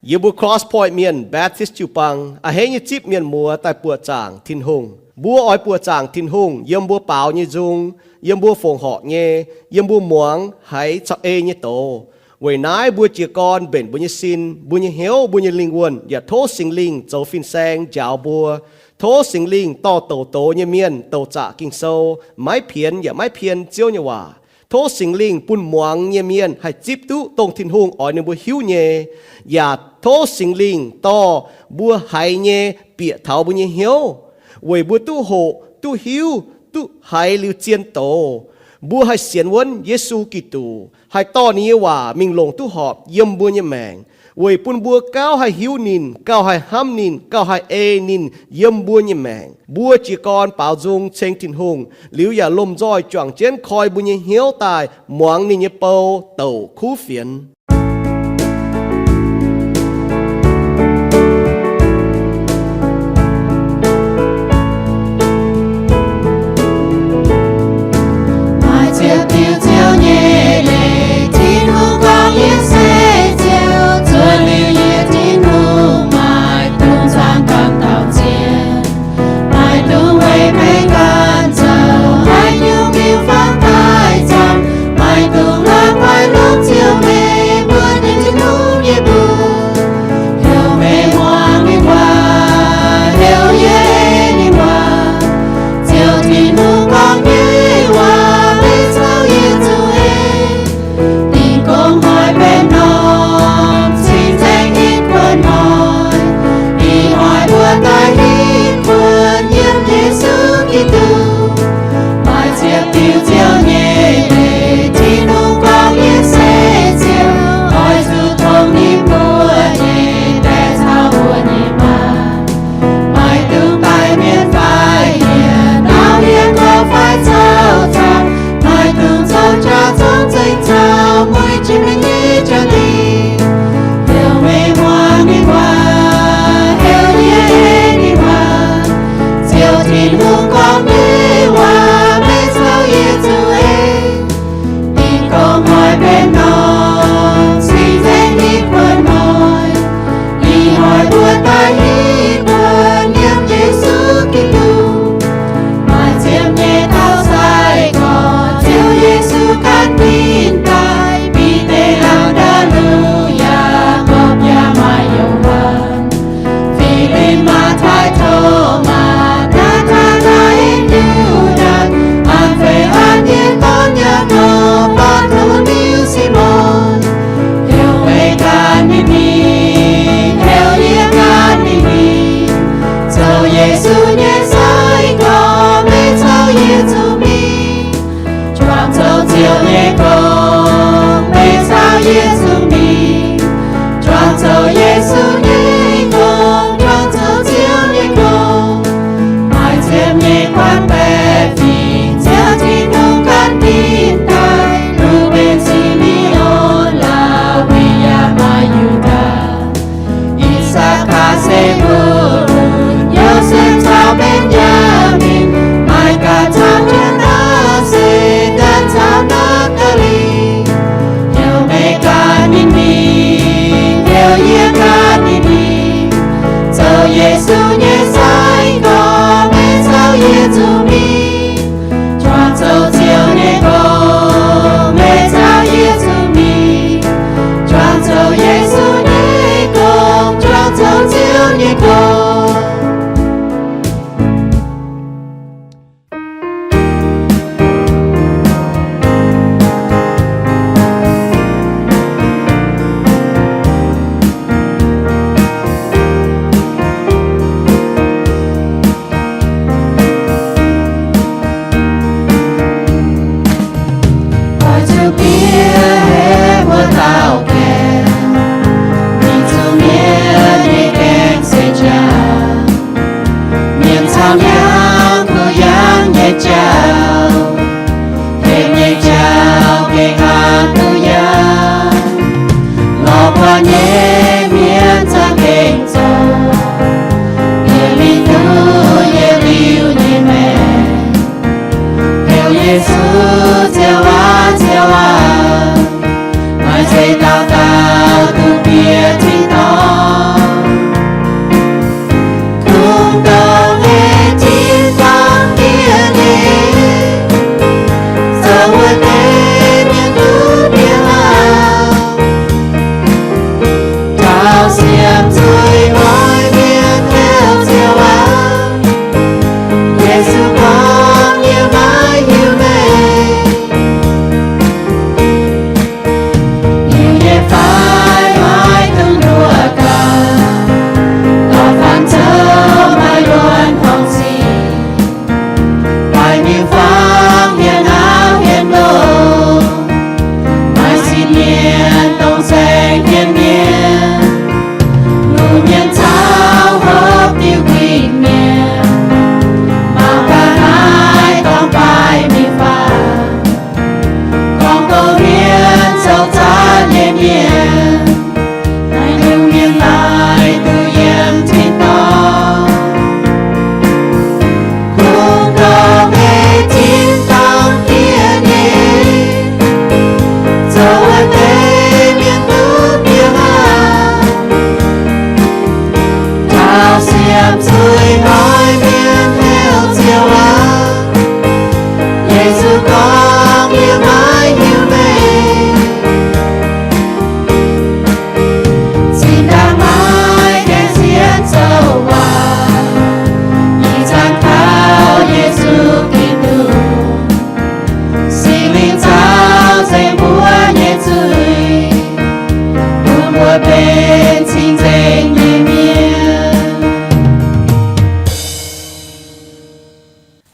Yie mbuo Cross Point Mienh Baptist jiu-baang a'hneiv nyei zipv mienh muoz daaih buoqc zaangc Tin-Hungh. Mbuo oix buoqc zaangc Tin-Hungh yiem mbuo baaux nyei nzung, yiem mbuo fongc horc nyei, yiem mbuo muangx haiz caux ei nyei doz. Weic naaiv mbuo jiez gorn mbenc mbuo nyei sin, mbuo nyei hnyouv, mbuo nyei lingh wuonh yaac tov Singx Lingh zoux fin-saeng njaaux mbuo. Tov Singx Lingh dorh douc doz nyei mienh douc zaqc Ging-Sou, maiv pienx yaac maiv pien Ziouv nyei waac. Tov Singx Lingh bun muangx nyei mienh haih zipv duqv dongh Tin-Hungh oix ninh mbuo hiuv nyei, yaac tov Singx Lingh dorh mbuo haiz nyei bieqc taux mbuo nyei hnyouv, weic mbuo duqv hoqc, duqv hiuv, duqv haiz liuz zien doz. Mbuo haih sienx wuonv Yesu Giduc, haih dorh ninh nyei waac mingh longc duqv horpc yiem mbuo nyei maengc, weic bun mbuo gauh haih hiuv ninh, gauh haih hnamv ninh, gauh haih ei ninh yiem mbuo nyei maengc. Mbuo jiez gorn baaux nzung ceng Tin-Hungh liuz yaac lomh nzoih juangc jienv koi mbuo nyei hnyouv daaih muangx ninh nyei bou douc kuv fienx. Maaih Ziouv diuc Ziouv nyei leiz, Tin-Hungh gorngv yie se Ziouv. Zuov liuz yie, Tin-Hungh, maaih dungx zaangc ganh dauh ziex. Maaih dungx weic meih ganh zoux haaix nyungc biux fangx daaih camv. Maaih dungx la'guaih longc Ziouv meih Taux siemv zuiz oix mienh heuc Ziouv aqv. Yesu gorngv, yie maiv hiuv meih. Liuz yie fai maiv dungx nduov gaax, dorh faanv zoux maiv luonx horngh sic. Maiv miuc-fangx hienx auv hienx ndoh, maaih sin mienh dongh saeng-hien mienh, lungh mienh caux hopv diuh guinh mienh, mangc gaax naaiv dorngx baaix miuc-fangx, gorngv gouv hmien zoux zaanv nyei mienh. Naaiv nyungc mienh naaic duqv yiem tin-dorngh, kungx dorh meih tin-dorngh diex nyei, zoux wuov deix mienh duqv bieqc aqv. Taux siemv zuiz oix mienh heuc Ziouv aqv. Yesu gorngv, yie maiv hiuv meih. Zinh ndaangc maaih gaengh sienx zoux waac, ih zanc kaux Yesu Giduc. Singx Lingh caux nzengc mbuo nyei zuiz, bun mbuo benx cing-nzengc nyei mienh.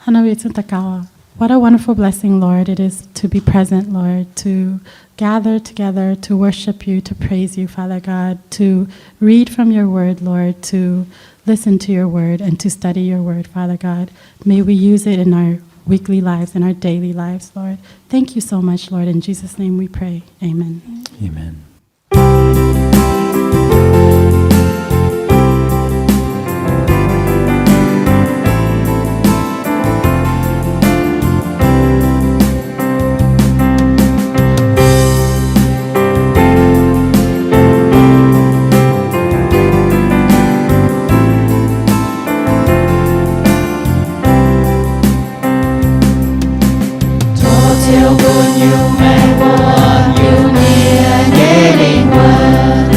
Hnangv naaiv weic zunh daux gaux. What a wonderful blessing, Lord, it is to be present, Lord, to gather together to worship you, to praise you, Father God, to read from your word, Lord, to listen to your word, and to study your word, Father God. May we use it in our weekly lives, in our daily lives, Lord. Thank you so much, Lord. In Jesus' name we pray. Amen. Amen. Tov Ziouv bun yungh maengx wuom yungh nyie nyei lingh wuonh.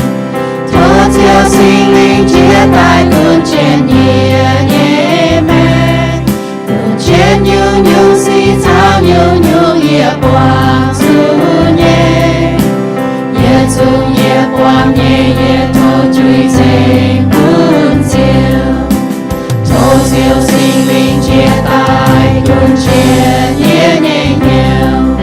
Tov Ziouv Singx Lingh jiex daaih dunh jienv yie nyei maengc, dunh jienv nyungc-nyungc sic caux nyungc-nyungc yie buangh zuqc nyei. Yie zungv yie buangh nyei yie tov juix ceng bun Ziouv. Tov Ziouv Singx Lingh jiex daaih dunh jienv yie nyei hnyouv,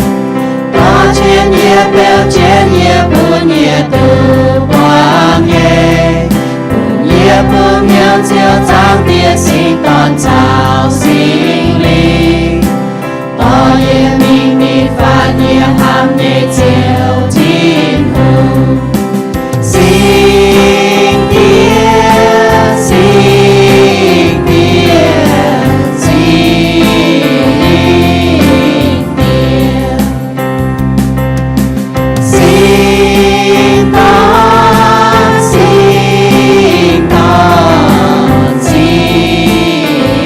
dorh jienv yie, beu jienv yie, bun yie duqv buangh nyei. Bun yie bungx hnyouv Ziouv Zaangc Diex Singx Dorn caux Singx Lingh, dorh yie mingh nitv faanh yie hnamv nyei Ziouv Tin-Hungh. Singx Diex, Singx Diex, Singx Diex. Singx Dorn, Singx Dorn, Singx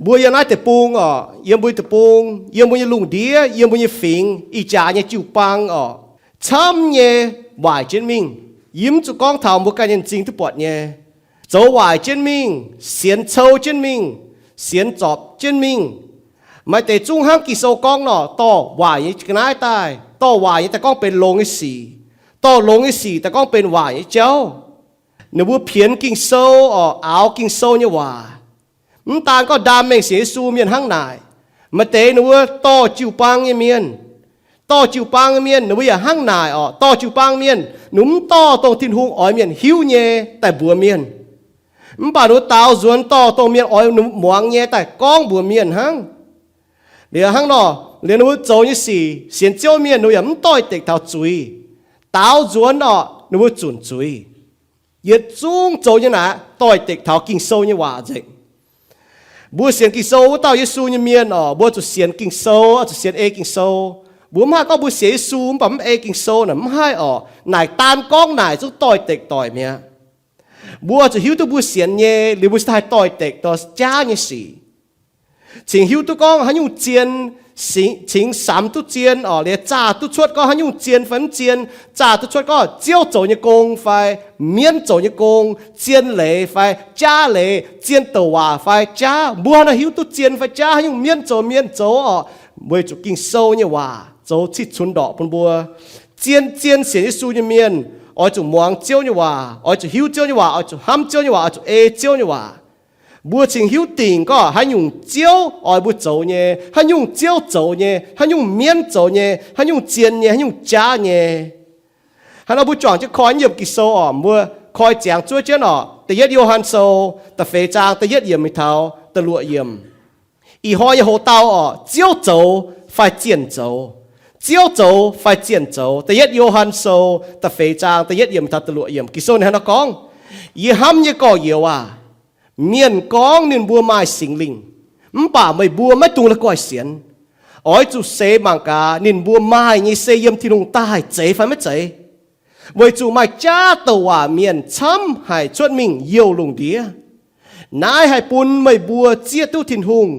Mbuo yiem naaiv deic-bung orqc, yiem mbuo nyei deic-bung, yiem mbuo nyei lungh ndiev, yiem mbuo nyei fingx, ih jaax nyei jiu-baang orqc, camv nyei waaic jienv mingh. Yie mv zuqc gorngv taux mbuo ganh nyei m'zing duqv buatc nyei. Zoux waaic jienv mingh, sienx cou jienv mingh, sienx zorpc jienv mingh. Maaih deix zungv hnangv Ging-Sou gorngv nor, dorh waaic nyei ga'naaiv daaih, dorh waaic nyei daaih gorngv benx longx nyei sic, dorh longx nyei sic daaih gorngv benx waaic nyei jauv. Ninh mbuo pienx Ging-Sou orqc, aaux Ging-Sou nyei waac. Mv daan gorngv ndaam mengh sienx Yesu mienh hnangv naaic. Maaih deix ninh mbuo dorh jiu-baang nyei mienh, dorh jiu-baang nyei mienh ninh mbuo yaac hnangv naaic orqc. Dorh jiu-baang mienh ninh mv dorh dongh Tin-Hungh oix mienh hiuv nyei daaih mbuox mienh. Mv baac ninh mbuo daaux nzuonx dorh dongh mienh oix muangx nyei daaih gorngv mbuox mienh hnangv. Liuz hnangv nor, liuz ninh mbuo zoux nyei sic, sienx Ziouv mienh ninh mbuo yaac mv doix-dekc taux zuiz. Daaux nzuonx orqc, ninh mbuo zunc zuiz. Yietc zungv zoux nyei naaic doix-dekc taux Ging-Sou nyei waac nzengc. Mbuo sienx Ging-Sou wuov dauh Yesu nyei mienh orqc, mbuo zuqc sienx Ging-Sou, zuqc sienx ei Ging-Sou. Mbuo mv haih gorngv mbuo sienx Yesu mv baac mv ei Ging-Sou naaic, mv haih orqc. Naaic daan gorngv naaic zungv doix-dekc doic mi'aqv. Mbuo zuqc hiuv duqv mbuo sienx nyei liuz mbuo cingx daaih doix-dekc dorh jaav nyei sic. Cingx hiuv duqv gorngv haaix nyungc zien, cingx samx duqv zien orqc, liuz zaah duqv cuotv gorngv haaix nyungc zien fai mv zien, zaah duqv cuotv gorngv Ziouv zoux nyei gong fai mienv zoux nyei gong, zien leiz fai jaav leiz, zien douc waac fai jaav, mbuo hnangv naaiv hiuv duqv zien fai jaav haaix nyungc mienv zoux mienh zoux orqc, weic zuqc Ging-Sou nyei waac zoux cih cunx ndorqc bun mbuo. Zien-zien sienx Yesu nyei mienh oix zuqc muangx Ziouv nyei waac, oix zuqc hiuv Ziouv nyei waac, oix zuqc hnamv Ziouv nyei waac, oix zuqc ei Ziouv nyei waac. Mbuo cingx hiuv dingc gorngv haaix nyungc Ziouv oix mbuo zoux nyei, haaix nyungc Ziouv zoux nyei, haaix nyungc mienv zoux nyei, haaix nyungc zien nyei, haaix nyungc jaav nyei. Hnangv nor mbuo juangc jienv koi yiem Ging-Sou orqc, mbuo koi ziangx zuov jienv orqc, Da'yietv Yo^han Sou da'feix zaang da'yietv yiemc mingh taux da'luoqc yiemc. Ih hnoi nyei hoc-dauh orqc, Ziouv zoux fai zienh zoux? Ziouv zoux fai zienh zoux? Da'yietv Yo^han Sou da'feix zaang da'yietv yiemc mingh taux da'luoqc yiemc, Ging-Sou ninh hnangv nor gorngv, Yie hnamv nyei gorx-youz aac, mienh gorngv ninh mbuo maaih Singx Lingh, mv baac meih mbuo maiv dungx la'guaih sienx. Oix zuqc seix mangc gaax ninh mbuo maaih nyei se yiem Tin-Hungh daaih zeiz fai maiv zeiz. Weic zuqc maaih jaav douc waac mienh camv haic cuotv mingh youh lungh ndiev. Naaiv haih bun meih mbuo zieqv duqv Tin-Hungh,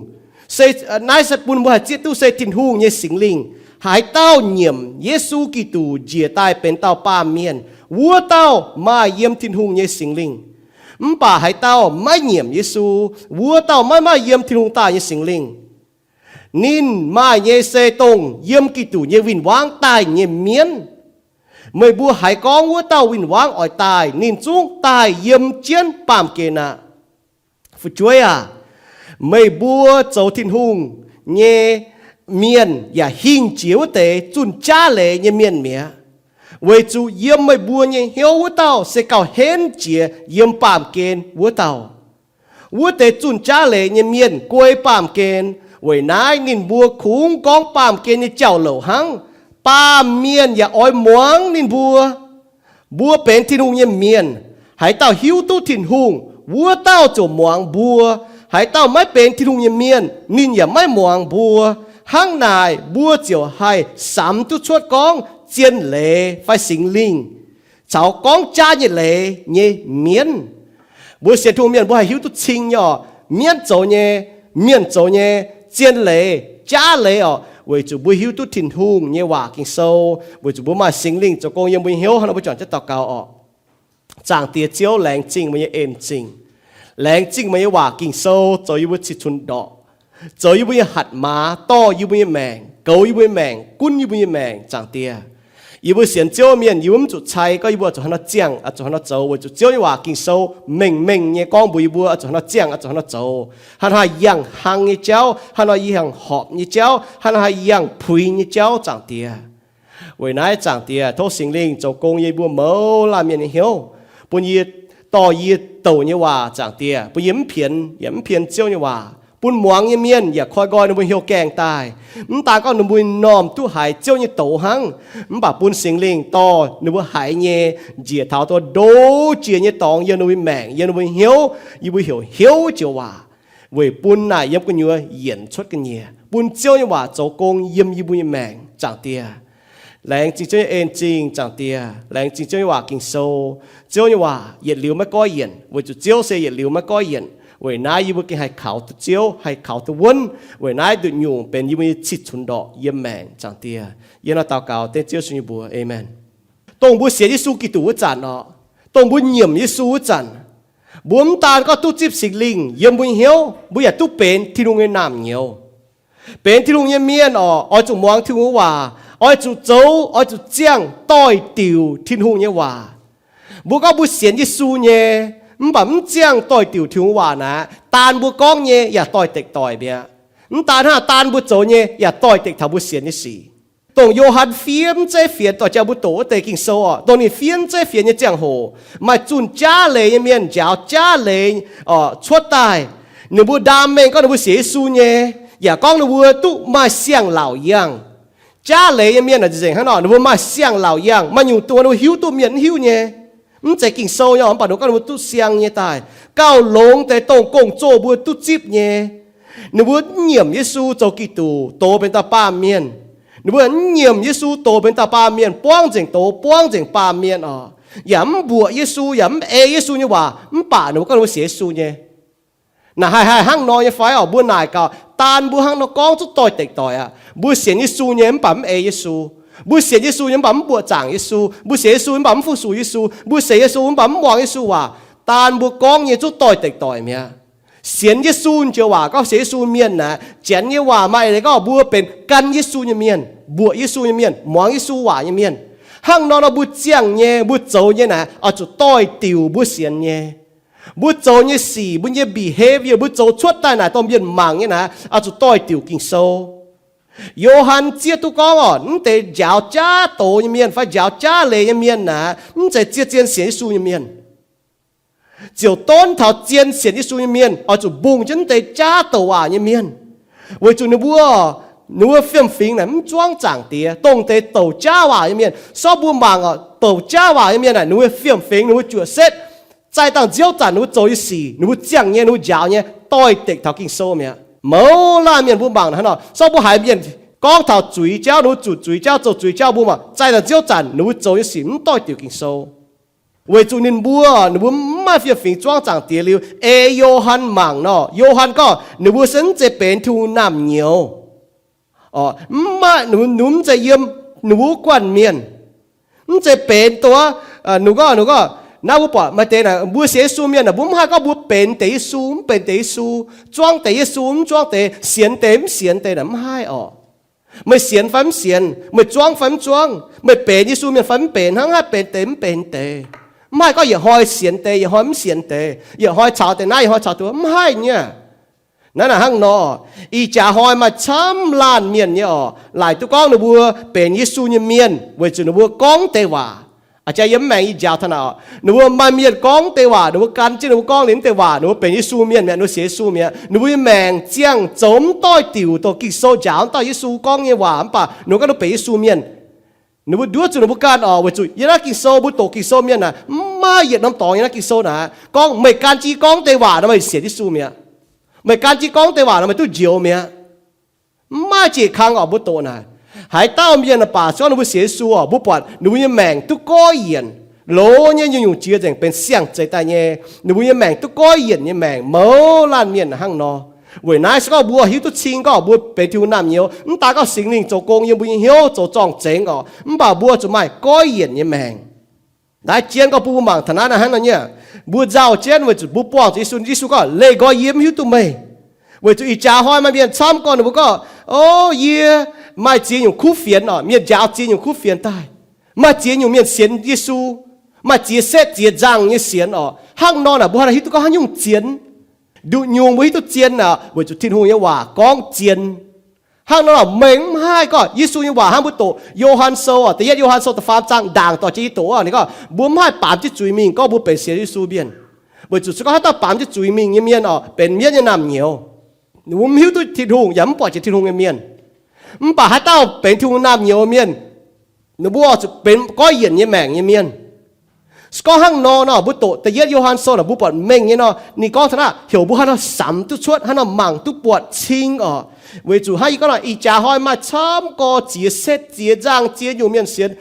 se, naaiv se bun mbuo haih zieqv duqv se Tin-Hungh nyei Singx Lingh. Haaix dauh nyiemc Yesu Giduc njiec daaih benx dauh baamh mienh, wuov dauh maaih yiem Tin-Hungh nyei Singx Lingh. Mv baac haaix dauh maiv nyiemc Yesu, wuov dauh maiv maaih yiem Tin-Hungh daaih nyei Singx Lingh. Ninh maaih nyei se dongh yiem Giduc nyei win-wangv daaih nyei mienv. Meih mbuo haiz gorngv wuov dauh win-wangv oix daaih, ninh zungv daaih yiem jienv baamh gen aqv. Fu'jueiv aac, meih mbuo zoux Tin-Hungh nyei mienh yaac hingh jiex wuov deix zunh jaav leiz nyei mienh mi'aqv, weic zuqc yiem meih mbuo nyei hnyouv wuov dauh se gauh henv jiex yiem baamh gen wuov dauh. Wuov deix zunh jaav leiz nyei mienh guei baamh gen. Weic naaiv ninh mbuo kungx gorngv baamh gen nyei jauv-louc hnangv. Baamh mienh yaac oix muangx ninh mbuo. Mbuo benx Tin-Hungh nyei mienh. Haaix dauh hiuv duqv Tin-Hungh, wuov dauh ziouc muangx mbuo. Haaix dauh maiv benx Tin-Hungh nyei mienh, ninh yaac maiv muangx mbuo. Hnangv naaic mbuo ziouc haih samx duqv cuotv gorngv zien leiz fai Singx Lingh caux gorngv jaav nyei leiz nyei mienv. Mbuo sienx Tin-Hungh mienh mbuo haih hiuv duqv cing nyei orqc, mienv zoux nyei, mienh zoux nyei, zien leiz, jaav leiz orqc, weic zuqc mbuo hiuv duqv Tin-Hungh nyei waac Ging-Sou, weic zuqc mbuo maaih Singx Lingh zoux gong yiem mbuo nyei hnyouv. Hnangv nor mbuo juangc jienv daux gaux orqc. Zaangc Diex Ziouv, laengz zingh meih nyei en-zingh. Laengz zingh meih nyei waac Ging-Sou zoux yie mbuo cih cunx ndorqc, zoux yie mbuo nyei hatc maaz, dorh yie mbuo nyei maengc, goux yie mbuo nyei maengc, gunv yie mbuo nyei maengc. Zaangc Diex, yie mbuo sienx Ziouv mienh, yie mbuo mv zuqc cai gorngv yie mbuo zuqc haaix nor ziangh, zuqc haaix nor zoux, weic zuqc Ziouv nyei waac Ging-Sou mengh mengh nyei gorngv mbuox yie mbuo zuqc haaix nor ziangh, zuqc haaix nor zoux, haaix nor haih yangh hlang nyei jauv, haaix nor yangh horpc nyei jauv, haaix nor haih yangh puix nyei jauv. Zaangc Diex, weic naaiv Zaangc Diex, tov Singx Lingh zoux gong yie mbuo mouz laanh mienh nyei hnyouv, bun yie dorh yie douc nyei waac, Zaangc Diex, bun yie mv pienx yaac mv pien Ziouv nyei waac, bun muangx nyei mienh yaac koi nqoi ninh mbuo hnyouv gaengh daaih. Mv daan gorngv ninh mbuo normh duqv haiz Ziouv nyei doz hnangv, mv baac bun Singx Lingh dorh ninh mbuo haiz nyei njiec taux ndo jiex nyei dorngx yiem ninh mbuo maengc, yiem ninh mbuo hnyouv, yie mbuo heuc hnyouv joux waac, weic bun naaic yiem gu'nyuoz yienc cuotv ga'nyiec, bun Ziouv nyei waac zoux gong yiem yie mbuo nyei maengc, Zaangc Diex. Laengz zingh Ziouv nyei en-zingh, Zaangc Diex. Laengz zingh Ziouv nyei waac Ging-Sou. Ziouv nyei waac yietc liuz maiv goiv yienc, weic zuqc Ziouv se yietc liuz maiv goiv yienc. Weic naaiv yie mbuo gengh haih kaux duqv Ziouv, haih kaux duqv wuonv. Weic naaiv nduqc nyungc benx yie mbuo nyei cih cunx ndorqc yiem maengc, Zaangc Diex. Yie nor daux gaux dengv Ziouv Yesu nyei mbuox, aamen. Dongh mbuo sienx Yesu Giduc wuov zanc orqc, dongh mbuo nyiemc Yesu wuov zanc, mbuo mv daan gorngv duqv zipv Singx Lingh yiem mbuo nyei hnyouv, mbuo yaac duqv benx Tin-Hungh nyei naamh nyouz. Benx Tin-Hungh nyei mienh orqc, oix zuqc muangx Tin-Hungh nyei waac, oix zuqc zoux, oix zuqc ziangh doix-diuc Tin-Hungh nyei waac. Mbuo gorngv mbuo sienx Yesu nyei, mv baac mv ziangh doix-diuc Tin-Hungh waac naaic, daan mbuo gorngv nyei yaac doix-dekc doic mi'aqv. Mv daan hnangv, daan mbuo zoux nyei yaac doix-dekc taux mbuo sienx nyei sic. Dongh Yo^han fiev mv zeiz fienx doic jauv mbuo doqc wuov deix Ging-Sou orqc, dongh ninh fiev mv zeiz fienx nyei ziangh hoc, maaih zunh jaav leiz nyei mienh njaaux jaav leiz orqc cuotv daaih. Ninh mbuo ndaam mengh gorngv ninh mbuo sienx Yesu nyei, yaac gorngv ninh mbuo duqv maaih siang-laauc yangh. Jaav leiz nyei mienh nzengc hnangv nor, ninh mbuo maaih siang-laauc yangh, maaih nyungc dongh ninh mbuo hiuv duqv mienh mv hiuv nyei. Mv zeiz Ging-Sou nyei, mv baac ninh mbuo gorngv ninh mbuo duqv siang nyei daaih. Gauh longx deix dongh gong-zoh mbuo duqv zipv nyei. Ninh mbuo mv nyiemc Yesu zoux Giduc, doz benx dauh baamh mienh. Ninh mbuo mv nyiemc Yesu, doz benx dauh baamh mienh, buangv nzengc doz, buangv nzengc baamh mienh orqc, yaac mv mbuoqc Yesu, yaac mv ei Yesu nyei waac, mv baac ninh mbuo gorngv ninh mbuo sienx Yesu nyei. Naaic haih haih hnangv nor nyei fai orqc? Mbuo naaic gaax, daan mbuo hnangv nor gorngv zungv doix-dekc doic aqv. Mbuo sienx Yesu nyei mv baac mv ei Yesu. Mbuo sienx Yesu nyei mv baac mv mbuoqc zaangc Yesu. Mbuo sienx Yesu mv baac mv fu-sux Yesu. Mbuo sienx Yesu mv baac mv muangx Yesu waac. Daan mbuo gorngv nyei zungv doix-dekc doic mi'aqv. Sienx Yesu joux waac gorngv sienx Yesu mienh naaic, Janx nyei waac maaih leiz gorngv mbuo benx gan Yesu nyei mienh, mbuoqc Yesu nyei mienh, muangx Yesu waac nyei mienh. Hnangv nor nor mbuo ziangh nyei, mbuo zoux nyei naaic oix zuqc doix-diuc mbuo sienx nyei. Mbuo zoux nyei sic, mbuo nyei behavior, mbuo zoux cuotv daaih naaic dorh mienh mangc nyei naaic oix zuqc doix-diuc Ging-Sou. Yo^han zieqv duqv gorngv orqc, mv deix njaaux jaav doz nyei mienh fai njaaux jaav leiz nyei mienh naaic mv zeiz zien-zien sienx Yesu nyei mienh. Ziouc donv taux zien sienx Yesu nyei mienh oix zuqc mbungh jienv mv deix jaav douc waac nyei mienh. Weic zuqc ninh mbuo, ninh mbuo fiem-fingx naaic mv zuangv Zaangc Diex, dongh deix douc jaav waac nyei mienh. Sortv mbuo mangc orqc, douc jaav waac nyei mienh naaic ninh mbuo fiem-fingx, ninh mbuo juoqc setv, zaih dangh nziouv zanc ninh mbuo zoux nyei sic, ninh mbuo ziangh nyei, ninh mbuo njaaux nyei doix-dekc taux Ging-Sou mi'aqv. Mouz laanh mienh mbuo mangc naaic hnangv nor, sortv mbuo haiz mienh gorngv taux zuiz jauv, ninh mbuo zuqc zuiz jauv, zoux zuiz jauv, mbuo mangc zaih dangh nziouv zanc ninh mbuo zoux nyei sic mv doix-diuc Ging-Sou. Weic zuqc ninh mbuo, ninh mbuo mv maaih fiem-fingx zuangv Zaangc Diex liuz, ei Yo^han mangc nor, Yo^han gorngv ninh mbuo se mv zeiz benx Tin-Hungh naamh nyouz. Mv maaih, ninh mbuo mv zeiz yiem ninh mbuo wuov guanh mienh. Mv zeiz benx dongh, ninh gorngv, ninh gorngv, naaiv mbuo buatc maaih deix naaic, mbuo sienx Yesu mienh naaic, mbuo mv haih gorngv mbuo benx deix Yesu, mv benx deix Yesu, zuangv deix Yesu, mv zuangv deix, sienx deix, mv sienx deix naaic, mv haih orqc. Meih sienx fai mv sienx, meih zuangv fai mv zuangv, meih benx Yesu mienh fai mv benx, hnangv haih benx deix mv benx deix. Mv haih gorngv yietc hnoi sienx deix, yietc hnoi mv sienx deix, yietc hnoi caux deix naaiv, yietc hnoi caux deix wuov, mv haih nyei aqv. Naaiv naaic hnangv nor, ih jaax hnoi maaih camv laanh mienh nyei orqc, laaic duqv gorngv ninh mbuo benx Yesu nyei mienh weic zuqc ninh mbuo gorngv deix waac. Aa, jaax yiem mv maengx yie njaaux taux naaic orqc, ninh mbuo maaih mienh gorngv deix waac, ninh mbuo gan jienv ninh mbuo gorngv liuz mv deix waac, ninh mbuo benx Yesu mienh mi'aqv, ninh mbuo nyei maengc ziangh zoux mv doix-diuc dongh Ging-Sou njaaux mv dauh Yesu gorngv nyei waac, mv baac ninh mbuo gorngv ninh mbuo benx Yesu mienh. Ninh mbuo nduov zuqc ninh mbuo ganh orqc, weic zuqc yiem naaiv Ging-Sou mbuo doqc Ging-Sou mienh naaic, mv maaih yietc norm dorngx yiem naaiv Ging-Sou naaic gorngv meih gan jienv gorngv deix waac nor meih sienx Yesu mi'aqv. Meih gan jienv gorngv deix waac nor meih duqv njoux mi'aqv. Mv maaih jiex kang orqc, mbuo doqc naaic. Haaix dauh mienh baac se gorngv ninh mbuo sienx Yesu orqc, mbuo buatc ninh mbuo nyei maengc duqv goiv yienc. Loz nyei nyungc-nyungc jiex nzengc benx siang-zeix daaih nyei. Ninh mbuo nyei maengc duqv goiv yienc nyei maengc, mouz laanh mienh hnangv nor. Weic naaiv se gorngv mbuo hiuv duqv cing gorngv mbuo benx Tin-Hungh naamh nyouz, mv daan gorngv Singx Lingh zoux gong yiem mbuo nyei hnyouv zoux zorng-zengx orqc, mv baac mbuo zuqc maaih goiv yienc nyei maengc. Naaiv jienv gorngv bun mbuo mangc taux naaiv hnangv nor nyei. Mbuo nzauh jienv weic zuqc mbuo buangh zuqc Yesu, Yesu gorngv, leih nqoi yie mv hiuv duqv meih. Weic zuqc ih jaax hnoi maaih mienh camv gorngv ninh mbuo gorngv, o, yie maaih ziex nyungc kuv fienx orqc, mienh njaaux ziex nyungc kuv fienx daaih. Maaih ziex nyungc mienh sienx Yesu, maaih ziex setv ziex nzangh nyei sienx orqc. Hnangv nor naaic mbuo hnangv naaic hiuv duqv gorngv haaix nyungc zien. Nduqc nyungc mbuo hiuv duqv zien naaic weic zuqc Tin-Hungh nyei waac gorngv zien. Hnangv nor mengh mv haih gorngv Yesu nyei waac hnangv mbuo doqc Yo^han Sou orqc, da'yietv Yo^han Sou da'faam zaang ndaangc dorh jienv yie doqc orqc, ninh gorngv mbuo mv haih baamz jienv zuiz mingh gorngv mbuo benx sienx Yesu mienh. Weic zuqc se gorngv haaix dauh baamz jienv zuiz mingh nyei mienh orqc, benx mienv nyei naamh nyouz. Ninh mbuo mv hiuv duqv Tin-Hungh yaac mv buatc jiex Tin-Hungh nyei mienh. Mv baac haaix dauh benx Tin-Hungh naamh nyouz mienh, ninh mbuo zuqc benx goiv yienc nyei maengc nyei mienh. Se gorngv hnangv nor nor, mbuo doqc da'yietv Yo^han Sou naaic mbuo buatc mengh nyei nor, ninh gorngv taux naaiv heuc mbuo haaix nor samx duqv cuotv, haaix nor mangc duqv buatc cing orqc. Weic zuqc hnangv yie gorngv nor, ih jaax hnoi maaih camv gorx ziex setv ziex nzangh ziex nyungc mienh sienx.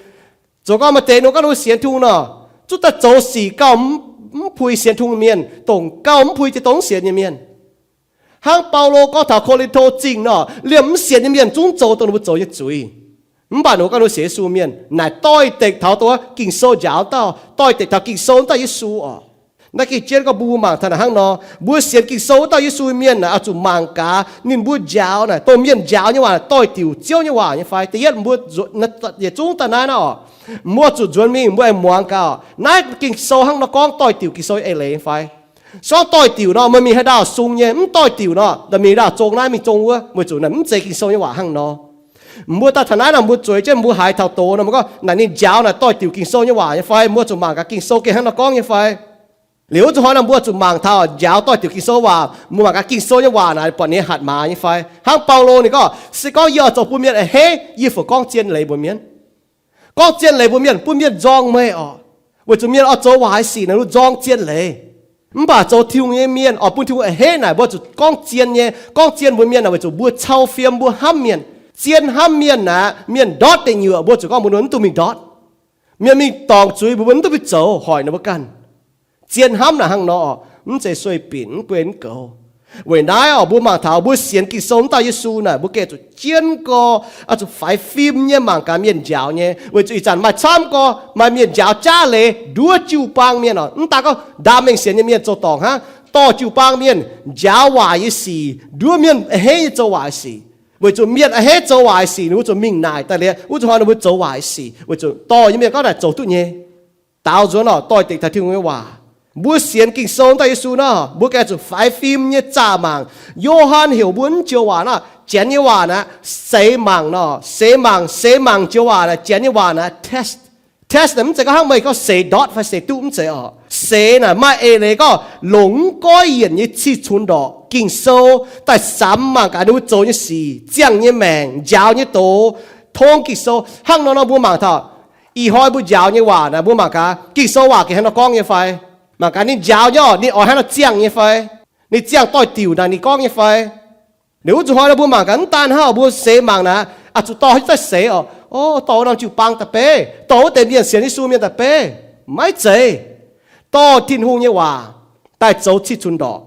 Zoux gorngv maaih deix ninh gorngv ninh sienx Tin-Hungh nor, zuqc daaih zoux sic gauh mv puix sienx Tin-Hungh mienh, dongh gauh mv puix Ziouv Yesu sienx nyei mienh. Hnangv Baulo gorngv taux Ko^lin^to Zingh nor, liemh mv sienx nyei mienh zungv zoux dongh ninh mbuo zoux nyei zuiz. Mv baac ninh mbuo gorngv ninh sienx Yesu mienh naaic doix-dekc taux dongh Ging-Sou njaaux dauh, doix-dekc taux Ging-Sou dauh Yesu oc. Naaiv gengh jienv gorngv mbuo mangc taux naaic hnangv nor, mbuo sienx Ging-Sou dauh Yesu mienh naaic oix zuqc mangc gaax ninh mbuo njaaux naaic, dongh mienh njaaux nyei waac doix-diuc Ziouv nyei waac nyei fai. Da'yietv mbuo yietc zungv daaih naaiv nor, mbuo zuqc nzuonx mingh mbuo aengx muangx gaax naaiv Ging-Sou hnangv nor gorngv doix-diuc Ging-Sou eix leiz nyei fai. Se gorngv doix-diuc nor, meih mingh haaix ndau sung nyei, mv doix-diuc nor, mingh ndau zong naaiv mingh zong wuov, weic zuqc naaic mv zeiz Ging-Sou nyei waac hnangv nor. Mbuo daaih taux naaiv nor mbuo zueiz jienv mbuo haiz taux doz nor, mbuo gorngv naaic ninh njaaux naaic doix-diuc Ging-Sou nyei waac nyei fai, mbuo zuqc mangc gaax Ging-Sou gengh hnangv nor gorngv nyei fai. Liuz wuov zuqc hnoi nor mbuo zuqc mangc taux njaaux doix-diuc Ging-Sou waac, mbuo mangc gaax Ging-Sou nyei waac naaic buatc ninh hatc maaz nyei fai. Hnangv Baulo ninh gorngv, se gorngv yie oix zoux bun mienh a'hneiv, yie fungc gorngv zien leiz mbuox mienh. Gorngv zien leiz mbuox mienh, bun mienh nzorng meih oc. Weic zuqc mienh oix zoux waaic sic naaic, nzorng zien leiz. Mv baac zoux Tin-Hungh nyei mienh oix bun Tin-Hungh a'hneiv naaic, mbuo zuqc gorngv zien nyei. Gorngv zien mbuox mienh naaic weic zuqc mbuo cau fiem, mbuo hnamv mienh. Zien hnamv mienh naaic, mienh ndortv deic nyuoqc, mbuo zuqc gorngv mbuox ninh mv dungx mingh ndortv. Mienh mingh dorngc zuiz, mbuo mv duqv mingh zoux, hoic ninh mbuo ganh. Zien hnamv naaic hnangv nor, mv zeiz sueih binc, mv guei mv goux. Weic naaiv oc, mbuo mangc taux mbuo sienx Ging-Sou wuov dauh Yesu naaic, mbuo gengh zuqc jienv gorx, oix zuqc faix fim nyei mangc gaax mienh njaaux nyei, weic zuqc ih zanc maaih camv gorx maaih mienh njaaux jaav leiz nduov jiu-baang mienh oc. Mv daaih gorngv ndaam mengh sienx nyei mienh zoux dorngc hnangv, dorh jiu-baang mienh njaaux waaic nyei sic, nduov mienh a'hneiv nyei zoux waaic sic. Weic zuqc mienh a'hneiv zoux waaic sic, ninh mbuo zuqc mingh naaic daaih liuz, wuov zuqc hnoi ninh mbuo zoux waaic sic, weic zuqc dorh nyei mienh gorngv naaic zoux duqv nyei. Daaux nzuonx oc, doix-dekc taux Tin-Hungh nyei waac. Mbuo sienx Ging-Sou wuov dauh Yesu nor, mbuo gengh zuqc faix fim nyei zaah mangc. Yo^han heuc mbuo mv joux waac nor, janx nyei waac naaic, seix mangc nor, seix mangc, seix mangc joux waac naaic, janx nyei waac naaic, test. Test naaic mv zeiz gorngv hnangv meih gorngv seix ndortv fai seix duqv, mv zeiz oc. Seix naaic maaih eix leiz gorngv longc mv goiv yienc nyei cih cunx ndorqc Ging-Sou daaih samx mangc gaax ninh mbuo zoux nyei sic, ziangh nyei maengc, njaaux nyei doz, tong Ging-Sou. Hnangv nor nor mbuo mangc taux ih hnoi mbuo njaaux nyei waac naaic, mbuo mangc gaax Ging-Sou waac gengh hnangv nor gorngv nyei fai. Mangc gaax ninh njaaux nyei oc, ninh oix hnangv nor ziangh nyei fai. Ninh ziangh doix-diuc naaic ninh gorngv nyei fai. Liuz wuov zuqc hnoi nor mbuo mangc gaax mv daan hnangv oc, mbuo seix mangc naaic, oix zuqc dorh hiuv duqv daaih seix oc. O, dorh wuov norm jiu-baang daaih beiv, dorh wuov deix mienh sienx Yesu mienh daaih beiv. Maiv zeiz. Dorh Tin-Hungh nyei waac daaih zoux cih cunx ndorqc.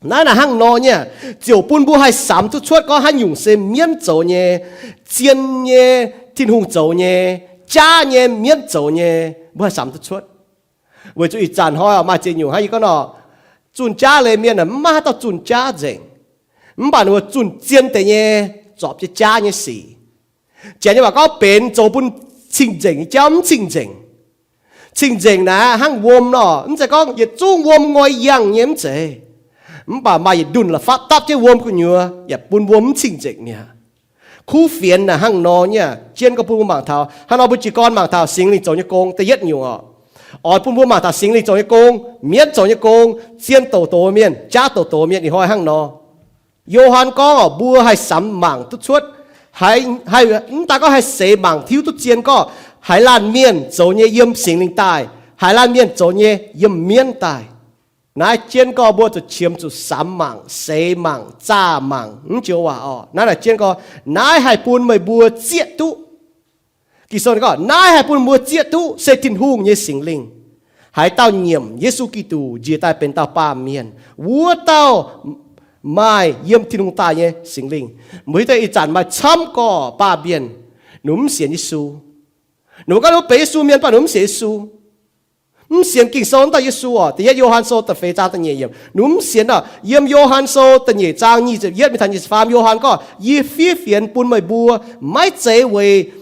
Naaiv naaic hnangv nor nyei, ziouc bun mbuo haih samx duqv cuotv gorngv haaix nyungc se mienv zoux nyei, zien nyei, Tin-Hungh zoux nyei, jaav nyei, mienv zoux nyei, mbuo haih samx duqv cuotv. Weic zuqc ih zanc hnoi maaih ziex nyungc hnangv yie gorngv nor, zunh jaav leiz mienh mv maaih haaix dauh zunh jaav nzengc. Mv baac ninh mbuo zunh zien deix nyei, zorpc jienv jaav nyei sic. Janx nyei waac gorngv benx zoux bun cing-nzengc nyei jauv mv cing-nzengc. Cing-nzengc naaic hnangv wuom nor, mv zeiz gorngv yietc zungv wuom ngoi yangh nyei, mv zeiz. Mv baac maaih yietc ndunh la'fapv dapv jienv wuom gu'nyuoz yaac bun wuom mv cing-nzengc mi'aqv. Kuv fienx naaic hnangv nor nyei, jienv gorngv bun mbuo mangc taux. Hnangv nor mbuo jiez gorn mangc taux Singx Lingh zoux nyei gong da'yietv nyungc oc. Oix bun mbuo mangc taux Singx Lingh zoux nyei gong, mienv zoux nyei gong, zien douc doz mienh, jaav douc doz mienh, ih hnoi hnangv nor. Yo^han gorngv oc, mbuo haih samx mangc duqv cuotv, haih, mv daaih gorngv haih seix mangc hiuv duqv zien gorngv haaix laanh mienh zoux nyei yiem Singx Lingh daaih, haaix laanh mienh zoux nyei yiem mienv daaih. Naaiv jienv gorngv mbuo zuqc qiemx zuqc samx mangc, seix mangc, zaah mangc mv joux waac oc. Naaiv naaic jienv gorngv naaiv haih bun meih mbuo zieqv duqv. Ging-Sou gorngv naaiv haih bun mbuo zieqv duqv se Tin-Hungh nyei Singx Lingh. Haaix dauh nyiemc Yesu Giduc njiec daaih benx dauh baamh mienh, wuov dauh maaih yiem Tin-Hungh daaih nyei Singx Lingh. Mbuo hiuv duqv ih zanc maaih camv gorx baamh mienh, ninh mv sienx Yesu. Ninh mbuo gorngv ninh mbuo benx Yesu mienh, mv baac ninh mv sienx Yesu. Mv sienx Ging-Sou wuov dauh Yesu oc. Da'yietv Yo^han Sou da'feix zaang da'nyeic yiemc, ninh mv sienx oc. Yiem Yo^han Sou da'nyeic zaang nyic ziepc yietv mingh taux nyic ziepc faam, Yo^han gorngv, yie fiev fienx bun meih mbuo, maiv zeiz weic,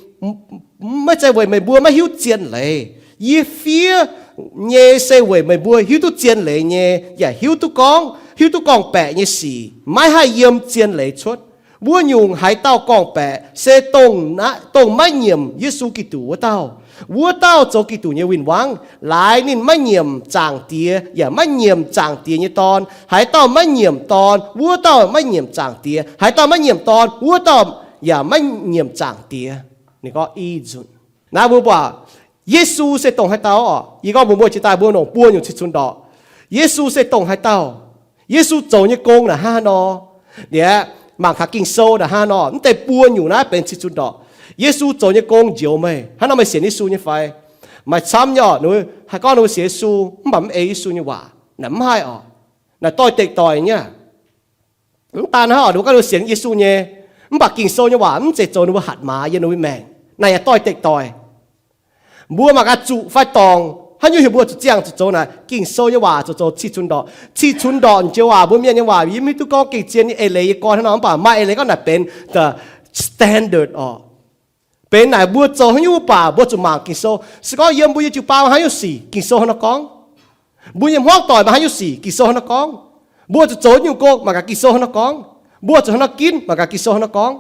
maiv zeiz weic meih mbuo maiv hiuv zien leiz. Yie fiev nyei se weic meih mbuo hiuv duqv zien leiz nyei, yaac hiuv duqv gorngv, hiuv duqv gorngv-baeqc nyei sic maiv haih yiem zien leiz cuotv. Wuov nyungc haaix dauh gorngv-baeqc se dongh, dongh maiv nyiemc Yesu Giduc wuov dauh. Wuov dauh zoux Giduc nyei win-wangv, laaix ninh maiv nyiemc Zaangc Diex yaac maiv nyiemc Zaangc Diex nyei Dorn. Haaix dauh maiv nyiemc Dorn, wuov dauh maiv nyiemc Zaangc Diex. Haaix dauh maiv nyiemc Dorn, wuov dauh yaac maiv nyiemc Zaangc Diex. Ninh gorngv i nzunc. Naaiv mbuo buatc Yesu se dongh haaix dauh oc? Yie gorngv mbuox mbuo jiex daaih mbuo longc buo nyungc cih cunx ndorqc. Yesu se dongh haaix dauh? Yesu zoux nyei gong naaic hnangv haaix nor? Liuz, mangc taux Ging-Sou naaic hnangv haaix nor? Mv deix buo nyungc naaiv benx cih cunx ndorqc. Yesu zoux nyei gong njoux meih. Hnangv nor meih sienx Yesu nyei fai? Maaih camv nyei oc, ninh mbuo haih gorngv ninh mbuo sienx Yesu mv baac mv ei Yesu nyei waac, naaic mv haih oc. Naaic doix-dekc doic nyei aqv. Mv daan hnangv oc, ninh mbuo gorngv ninh mbuo sienx Yesu nyei, mv baac Ging-Sou nyei waac mv zeiz zoux ninh mbuo hatc maaz yiem ninh mbuo maengc. Naaic yaac doix-dekc doic. Mbuo mangc gaax zuqc fai dorngc, haaix nyungc heuc mbuo zuqc ziangh zuqc zoux naaic? Ging-Sou nyei waac zuqc zoux cih cunx ndorqc. Cih cunx ndorqc joux waac, mbuo mienh nyei waac yie mv hiuv duqv gorngv gengh zien nyei eix leiz yie gorngv hnangv nor, mv baac maaih eix leiz gorngv naaic benx the standard oc. Benx naaic mbuo zoux haaix nyungc mv baac mbuo zuqc mangc Ging-Sou. Se gorngv yiem mbuo nyei jiu-baang haaix nyungc sic, Ging-Sou hnangv nor gorngv. Mbuo nyei hmuangv doic maaih haaix nyungc sic, Ging-Sou hnangv nor gorngv. Mbuo zuqc zoux nyungc gong, mangc gaax Ging-Sou hnangv nor gorngv. Mbuo zuqc hnangv nor ginv, mangc gaax Ging-Sou hnangv nor gorngv.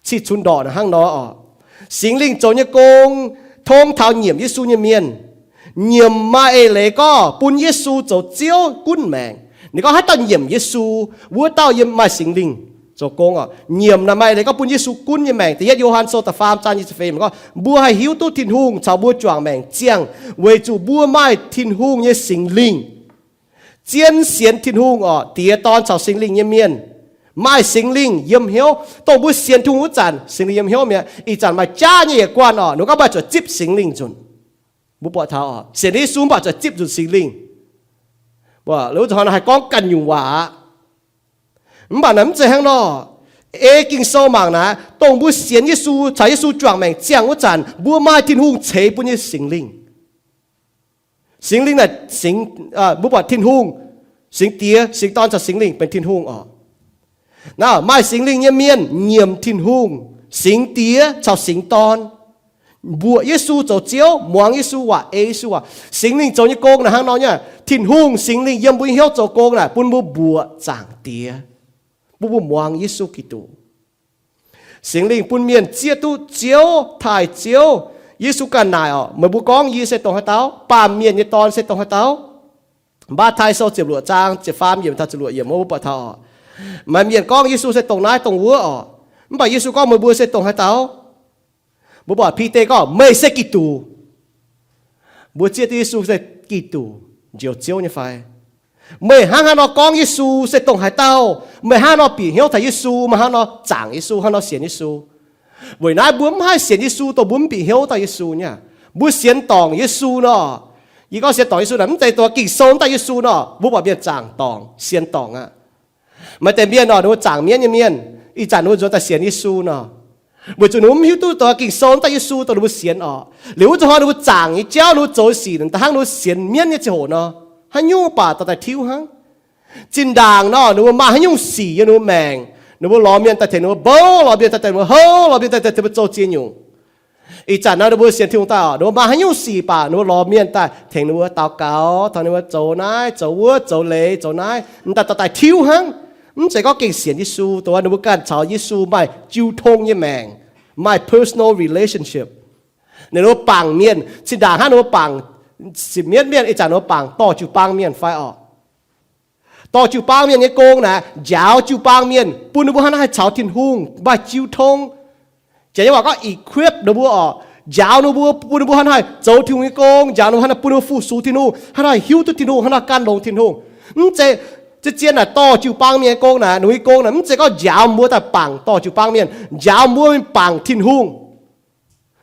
Cih cunx ndorqc naaic hnangv nor oc. Singx Lingh zoux nyei gong tong taux nyiemc Yesu nyei mienh. Nyiemc maaih eix leiz gorngv bun Yesu zoux Ziouv gunv maengc. Ninh gorngv haaix dauh nyiemc Yesu, wuov dauh yiem maaih Singx Lingh zoux gong oc. Nyiemc naaic maaih eix leiz gorngv bun Yesu gunv nyei maengc. Da'yietv Yo^han Sou da'faam zaang nyic ziepc feix gorngv mbuo haih hiuv duqv Tin-Hungh caux mbuo juangc maengc ziangh weic zuqc mbuo maaih Tin-Hungh nyei Singx Lingh. Zien sienx Tin-Hungh oc, Diex, Dorn caux Singx Lingh nyei mienh, maaih Singx Lingh yiem hnyouv, dongh mbuo sienx Tin-Hungh wuov zanc Singx Lingh yiem hnyouv mi'aqv. Ih zanc maaih jaav nyei yietc guanh oc, ninh gorngv mbuo zuqc zipv Singx Lingh nzunc. Mbuo buatc taux oc, sienx Yesu mv baac zuqc zipv nzunc Singx Lingh. Mbuo wuov zanc hnangv haih gorngv ganh nyungc waac aqv. Mv baac naaic mv zeiz hnangv nor. Ei Ging-Sou mangc naaic, dongh mbuo sienx Yesu caux Yesu juangc maengc ziangh wuov zanc, mbuo maaih Tin-Hungh ceix bun nyei Singx Lingh. Singx Lingh naaic, mbuo buatc Tin-Hungh, Singx Diex, Singx Dorn caux Singx Lingh benx Tin-Hungh oc. Naaiv maaih Singx Lingh nyei mienh nyiemc Tin-Hungh, Singx Diex caux Singx Dorn, mbuoqc Yesu zoux Ziouv, muangx Yesu waac, ei Yesu waac. Singx Lingh zoux nyei gong naaic hnangv nor nyei. Tin-Hungh Singx Lingh yiem mbuo nyei hnyouv zoux gong naaic bun mbuo mbuoqc Zaangc Diex, bun mbuo muangx Yesu Giduc. Singx Lingh bun mienh zieqv duqv Ziouv, taaih Ziouv. Yesu ganh naaic oc, meih mbuo gorngv yie se dongh haaix dauh? Baamh Mienh nyei Dorn se dongh haaix dauh? Matv^tai Sou ziepc luoqc zaang ziepc faam yiemc taux ziepc luoqc yiemc wuov mbuo buatc taux oc, maaih mienh gorngv Yesu se dongh naaiv dongh wuov oc. Mv baac Yesu gorngv, meih mbuo se dongh haaix dauh? Mbuo buatc Bide gorngv, meih se Giduc. Mbuo zieqv duqv Yesu se Giduc, Njoux Ziouv nyei fai? Meih hnangv haaix nor gorngv Yesu se dongh haaix dauh? Meih hnangv haaix nor bieqc hnyouv taux Yesu? Meih hnangv haaix nor zaangc Yesu, hnangv haaix nor sienx Yesu? Weic naaiv mbuo mv haih sienx Yesu dongh mbuo mv bieqc hnyouv dauh Yesu nyei. Mbuo sienx dorngc Yesu nor, yie gorngv sienx dorngc Yesu naaic mv zeiz dongh Ging-Sou wuov dauh Yesu nor, mbuo buatc mienh zaangc dorngc, sienx dorngc aqv. Maaih deix mienh nor, ninh mbuo zaangc mienv nyei mienh, ih zanc ninh mbuo nzuonx daaih sienx Yesu nor, weic zuqc ninh mbuo mv hiuv duqv dongh Ging-Sou wuov dauh Yesu dongh ninh mbuo sienx oc. Liuz wuov zuqc hnoi ninh mbuo zaangc nyei jauv, ninh mbuo zoux sic daaih hnangv ninh mbuo sienx mienv nyei ziangh hoc nor, haaix nyungc baac dorh daaih tiuv hnangv. Zinh ndaangc nor, ninh mbuo maaih haaix nyungc sic yiem ninh mbuo maengc, ninh mbuo lorz mienh daaih tengx ninh mbuo bouv, lorz mienh daaih tengx ninh mbuo houv, lorz mienh daaih tengx ninh mbuo zoux ziex nyungc. Ih zanc nor ninh mbuo sienx Tin-Hungh daaih oc, ninh mbuo maaih haaix nyungc sic baac ninh mbuo lorz mienh daaih tengx ninh mbuo daux gaux, tengx ninh mbuo zoux naaiv zoux wuov, zoux leiz zoux naaiv, m'daaih dorh daaih tiuv hnangv. Mv zeiz gorngv gengh sienx Yesu, dongh ninh mbuo ganh caux Yesu maaih jiu tong nyei maengc, maaih personal relationship. Ninh mbuo bangc mienh, zinh ndaangc hnangv ninh mbuo bangc sipc mienv mienh, ih zanc ninh mbuo bangc dorh jiu-baang mienh fai oc. Dorh jiu-baang mienh nyei gong naaic njaaux jiu-baang mienh, bun ninh mbuo hnangv naaiv haih caux Tin-Hungh maaih jiu tong. Janx nyei waac gorngv equip ninh mbuo oc, njaaux ninh mbuo, bun ninh mbuo hnangv naaiv haih zoux Tin-Hungh nyei gong, njaaux ninh mbuo hnangv naaiv bun ninh mbuo fu-sux Tin-Hungh, hnangv naaiv hiuv duqv Tin-Hungh, hnangv naaiv gan longx Tin-Hungh. Mv zeiz, zien-zien naaic dorh jiu-baang mienh nyei gong naaic, ninh mbuo nyei gong naaic mv zeiz gorngv njaaux mbuo daaih bangc dorh jiu-baang mienh, njaaux mbuo mingh bangc Tin-Hungh.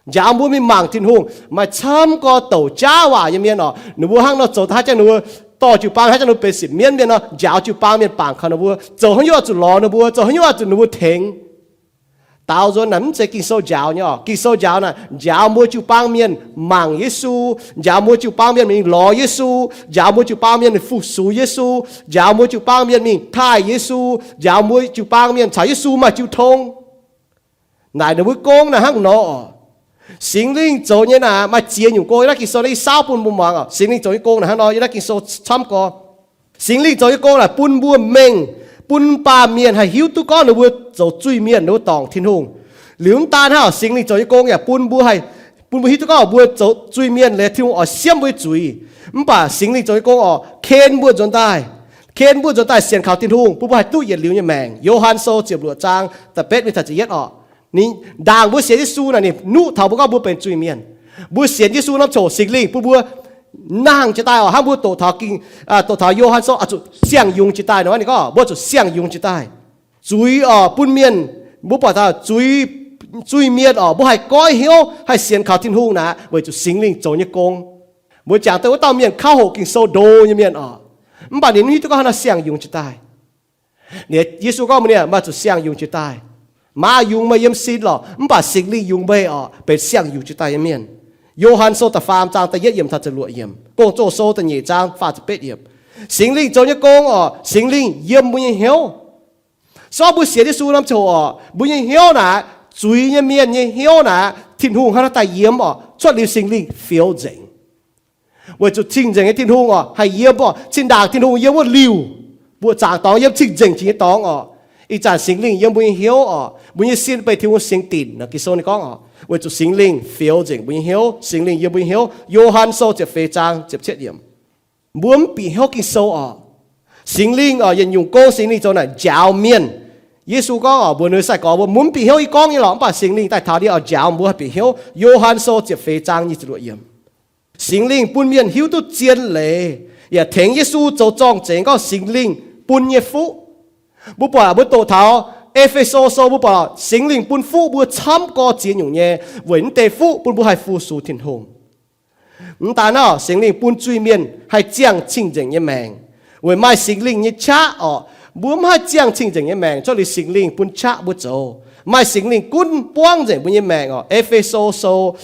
Njaaux mbuo mingh mangc Tin-Hungh. Maaih camv gorx douc jaav waac nyei mienh oc, ninh mbuo hnangv nor zoux daaih hnangv jangx ninh mbuo dorh jiu-baang, hnangv jangx ninh mbuo benx sipc mienv mienh nor, njaaux jiu-baang mienh bangc kaux ninh mbuo, zoux haaix nyungc oix zuqc lorz ninh mbuo, zoux haaix nyungc oix zuqc ninh mbuo tengx. Daaux nzuonx naaic mv zeiz Ging-Sou njaaux nyei oc. Ging-Sou njaaux naaic, njaaux mbuo jiu-baang mienh mangc Yesu, njaaux mbuo jiu-baang mienh mingh lorz Yesu, njaaux mbuo jiu-baang mienh mingh fu-sux Yesu, njaaux mbuo jiu-baang mienh mingh taaih Yesu, njaaux mbuo jiu-baang mienh caux Yesu maaih jiu tong. Naaic ninh mbuo gong naaic hnangv nor oc. Singx Lingh zoux nyei naaic maaih ziex nyungc gong yiem naaiv Ging-Sou naaiv, yie saauv bun mbuo muangx oc. Singx Lingh zoux nyei gong naaic hnangv nor, yiem naaiv Ging-Sou camv gorx. Singx Lingh zoux nyei gong naaic bun mbuo mengh, bun baamh mienh haih hiuv duqv gorngv ninh mbuo zoux zuiz-mienh, ninh mbuo dorngc Tin-Hungh. Liuz mv daan hnangv oc, Singx Lingh zoux nyei gong yaac bun mbuo haih, bun mbuo hiuv duqv gorngv mbuo zoux zuiz-mienh, liuz Tin-Hungh oix siemv mbuo nyei zuiz. Mv baac Singx Lingh zoux nyei gong oc, ken mbuo nzuonx daaih, ken mbuo nzuonx daaih sienx kaux Tin-Hungh, bun mbuo haih duqv yietc liuz nyei maengc. Yo^han Sou ziepc luoqc zaang da'betv mingh taux ziepc yietv oc. Ninh ndaangc mbuo sienx Yesu naaic, ninh nuqv taux mbuo gorngv mbuo benx zuiz-mienh. Mbuo sienx Yesu norm ziangh hoc Singx Lingh bun mbuo nangh jiez daaih oc, hnangv mbuo doqc taux Ging, doqc taux Yo^han Sou oix zuqc siang-yungz jiez daaih nor, ninh gorngv mbuo zuqc siang-yungz jiez daaih. Zuiz oc, bun mienh, mbuo buatc taux zuiz zuiz-mienh orqc, mbuo haih goiv hnyouv, haih sienx kaux Tin-Hungh naaic weic zuqc Singx Lingh zoux nyei gong. Mbuo jangx daaih wuov dauh mienh kauv hoqc Ging-Sou ndo nyei mienh orqc, mv baac ninh mv hiuv duqv gorngv haaix nor siang-yungz jiex daaih. Ninh, Yesu gorngv mbuox ninh, maaih zuqc siang-yungz jiex daaih. Maaih yungz meih yiem sin lorqc, mv baac Singx Lingh yungz meih orqc, benx siang-yungz jiex daaih nyei mienh. Yo^han Sou da'faam zaang da'yietv yiemc taux ziepc luoqc yiemc, Gong-Zoh Sou da'nyeic zaang faah ziepc betv yiemc. Singx Lingh zoux nyei gong orqc, Singx Lingh yiem mbuo nyei hnyouv. Se gorngv mbuo sienx Yesu norm ziangh hoc orqc, mbuo nyei hnyouv naaic, zuiz nyei mienh nyei hnyouv naaic, Tin-Hungh hnangv naaiv daaih yiem orqc, cuotv liuz Singx Lingh fioux nzengc. Weic zuqc cing-nzengc nyei Tin-Hungh orqc haih yiem orqc, zinh ndaangc Tin-Hungh yiem wuov liuh, mbuo zaangc dorngx yiem cing-nzengc jiex nyei dorngx orqc, ih zanc Singx Lingh yiem mbuo nyei hnyouv orqc, mbuo nyei sin beiv Tin-Hungh singx dinc nor. Ging-Sou ninh gorngv orqc, weic zuqc Singx Lingh fioux nzengc mbuo nyei hnyouv, Singx Lingh yiem mbuo nyei hnyouv. Yo^han Sou ziepc feix zaang ziepc cietv yiemc. Mbuo mv bieqc hnyouv Ging-Sou orqc. Singx Lingh orqc, yietc nyungc gong Singx Lingh zoux naaic njaaux mienh. Yesu gorngv orqc, mbuox ninh nyei sai-gorx mbuo, mbuo mv bieqc hnyouv, yie gorngv nyei lorqc, mv baac Singx Lingh daaih taux ndiev oix njaaux mbuo haih bieqc hnyouv. Yo^han Sou ziepc feix zaang nyic ziepc luoqc yiemc. Singx Lingh bun mienh hiuv duqv zien leiz yaac tengx Yesu zoux zorng-zengx gorngv Singx Lingh bun nyei fuqv. Mbuo buatc mbuo doqc taux E^fe^so Sou mbuo buatc Singx Lingh bun fuqv mbuo camv gorx ziex nyungc nyei, weic naaiv deix fuqv bun mbuo haih fu-sux Tin-Hungh. Mv daan naaiv, Singx Lingh bun zuiz-mienh haih ziangh cing-nzengc nyei maengc. Weic maaih Singx Lingh nyei qaqv orqc, mbuo mv haih ziangh cing-nzengc nyei maengc cuotv liuz Singx Lingh bun qaqv mbuo zoux. Maaih Singx Lingh gunv buangv nzengc mbuo nyei maengc orqc. E^fe^so Sou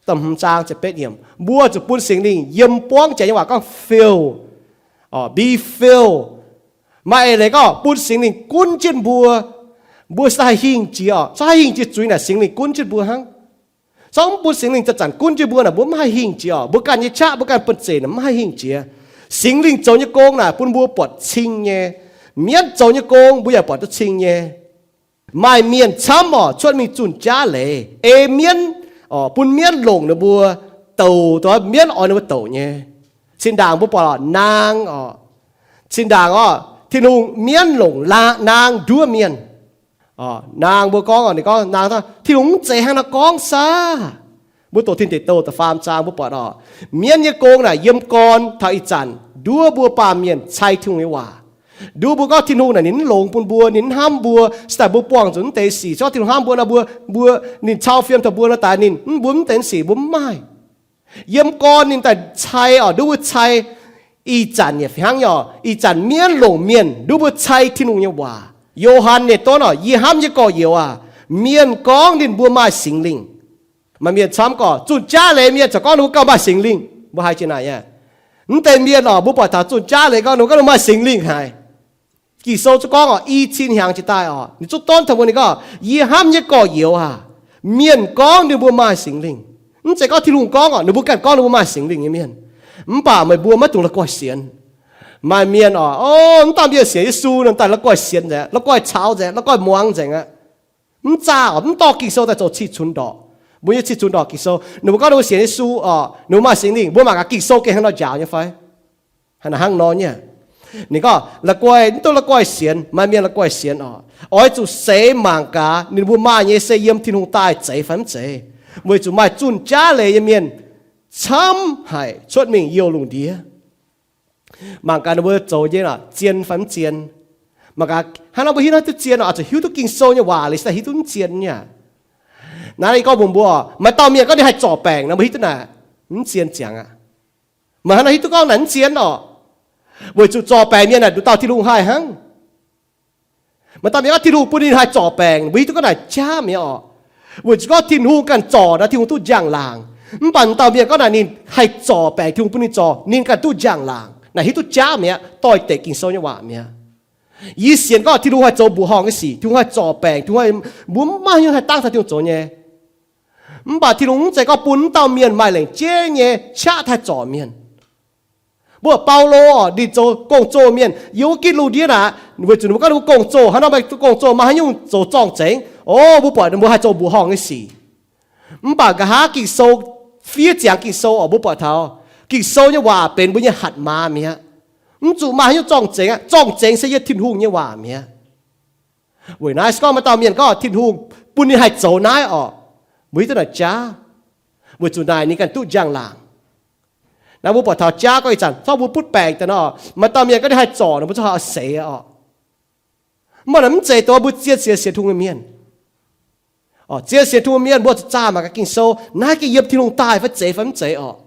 da'hmz zaang ziepc betv yiemc, mbuo zuqc bun Singx Lingh yiem buangv jaax nyei waac gorngv fill, orqc, be filled. Maaih eix leiz gorngv bun Singx Lingh gunv jienv mbuo, mbuo se haih hingh jiex orqc. Se haih hingh jiex zuiz naaic Singx Lingh gunv jienv mbuo hnangv. Se gorngv mv bun Singx Lingh zanc-zanc gunv jienv mbuo naaic, mbuo mv haih hingh jiex orqc. Mbuo ganh nyei qaqv, mbuo ganh bun zeic naaic mv haih hingh jiex. Singx Lingh zoux nyei gong naaic bun mbuo buatc cing nyei. Mienv zoux nyei gong mbuo yaac buatc duqv cing nyei. Maaih mienh camv orqc cuotv mingh zunh jaav leiz, ei mienv, orqc, bun mienv longc ninh mbuo douc, dongh mienv oix ninh mbuo douc nyei. Zinh ndaangc mbuo buatc orqc, naang orqc, zinh ndaangc orqc, Tin-Hungh, mienv longc naang nduov mienh. Naang mbuo gorngv, ninh gorngv naang, Tin-Hungh mv zeiz hnangv nor gorngv saah? Mbuo doqc Tin Deic Douh da'faam zaang mbuo buatc orqc, mienv nyei gong naaic yiem gorn taux ih zanc nduov mbuo baamh mienh cai Tin-Hungh nyei waac. Nduov mbuo gorngv Tin-Hungh naaic ninh mv longx bun mbuo, ninh mv hnamv mbuo, se daaih mbuo buangh zuqc mv deix sic. Se gorngv Tin-Hungh hnamv mbuo nor, mbuo, mbuo, ninh cau fiem taux mbuo nor, daaih ninh mv, mbuo mv deix sic mbuo mv maaih. Yiem gorn ninh daaih cai orqc, nduov mbuo cai. Ih zanc yaac fih hnangv nyei orqc, ih zanc mienv longc mienh nduov mbuo cai Tin-Hungh nyei waac. Yo^han ninh donv orqc, Yie hnamv nyei gorx-youz aac, mienh gorngv ninh mbuo maaih Singx Lingh. Maaih mienh camv gorqv zunh jaav leiz mienh corc gorngv ninh mbuo gauh maaih Singx Lingh. Mbuo haiz jienv naaic aqv. Mv deix mienh orqc, mbuo buatc taux zunh jaav leiz gorngv ninh mbuo gauh maaih Singx Lingh haic. Ging-Sou zuqc gorngv orqc, i cin hnyangx jiex daaih orqc, ninh zuqc donv taux mbuo, ninh gorngv, Yie hnamv nyei gorx-youz aac, mienh gorngv ninh mbuo maaih Singx Lingh. Mv zeiz gorngv Tin-Hungh gorngv orqc, ninh mbuo ganh gorngv ninh mbuo maaih Singx Lingh nyei mienh. Mv baac meih mbuo maiv dungx la'guaih sienx. Maaih mienh orqc, o, mv dauh mienh sienx Yesu nor daaih la'guaih sienx nzengc, la'guaih caux nzengc, la'guaih muangx nzengc aqv. Mv zaah orqc, mv dorh Ging-Sou daaih zoux cih cunx ndorqc. Mbuo nyei cih cunx ndorqc Ging-Sou, ninh mbuo gorngv ninh mbuo sienx Yesu orqc, ninh mbuo maaih Singx Lingh, mbuo mangc gaax Ging-Sou gengh hnangv nor njaaux nyei fai? Hnangv nor nyei. Ninh gorngv la'guaih, mv duqv la'guaih sienx. Maaih mienh la'guaih sienx orqc, oix zuqc seix mangc gaax ninh mbuo maaih nyei se yiem Tin-Hungh daaih zeiz fai mv zeiz. Weic zuqc maaih zunh jaav leiz nyei mienh camv haic cuotv mingh youh lungh ndiev. Mangc gaax ninh mbuo zoux nyei zien fai mv zien. Mangc gaax hnangv nor mbuo hiuv duqv zien orqc, zuqc hiuv duqv Ging-Sou nyei waac liuz se daaih hiuv duqv mv zien nyei. Naaiv yie gorngv mbuox mbuo, maaih dauh mienh gorngv ninh haih zorc baengc nor, mbuo hiuv duqv naaic mv zien ziangx aqv. Meih hnangv naaiv hiuv duqv gorngv naaic mv zien orqc, weic zuqc zorc baengc mienh naaic nduqc dauh Tin-Hungh haih hnangv. Maaih dauh mienh gorngv Tin-Hungh bun ninh haih zorc baengc, mbuo hiuv duqv gorngv naaic jaav mi'aqv orqc. Weic zuqc gorngv Tin-Hungh ganh zorc naaic Tin-Hungh duqv njang-laangc. Mv baac dauh mienh gorngv naaic ninh haih zorc baengc, Tin-Hungh bun ninh zorc, ninh ganh duqv njang-laangc. Naaic hiuv duqv jaav mi'aqv, doix-dekc Ging-Sou nyei waac mi'aqv. Yie sienx gorngv Tin-Hungh haih zoux mbuoqc horngh nyei sic, Tin-Hungh haih zorc baengc, Tin-Hungh haih, mbuo mv maaih haaix nyungc haih dangv taux Tin-Hungh zoux nyei. Mv baac Tin-Hungh mv zeiz gorngv bun mv dauh mienh maaih lengc jeiv nyei qaqv haih zorc mienh. Mbuo Baulo orqc, ninh zoux gong-zoh mienh yiem wuov gitv lungh ndiev naaic, weic zuqc ninh mbuo gorngv ninh mbuo gong-zoh, hnangv nor maaih gong-zoh maaih haaix nyungc zoux zorng-zengx. O, mbuo buatc ninh mbuo haih zoux mbuoqc horngh nyei sic. Mv baac nqa'haav Ging-Sou, fiev ziangx Ging-Sou orqc, mbuo buatc taux Ging-Sou nyei waac benx mbuo nyei hatc maaz mi'aqv. Mv zuqc maaih haaix nyungc zorng-zengx aqv. Zorng-zengx se yiem Tin-Hungh nyei waac mi'aqv. Weic naaiv se gorngv maaih dauh mienh gorngv Tin-Hungh bun ninh haih zoux naaiv orqc, mbuo hiuv duqv naaic jaav, weic zuqc naaic ninh ganh duqv njang-laangc. Naaiv mbuo buatc taux jaav gorngv ih zanc zorqv mbuo butv baengc daaih nor, maaih dauh mienh gorngv ninh haih zorc nor, mbuo zungv haih oix seix orqc. Mv baac naaic mv zeiz dongh mbuo zien sienx sienx Tin-Hungh nyei mienh. Zien sienx Tin-Hungh mienh mbuo zuqc zaah mangc gaax Ging-Sou naaiv gengh yiem Tin-Hungh daaih fai zeiz fai mv zeiz orqc.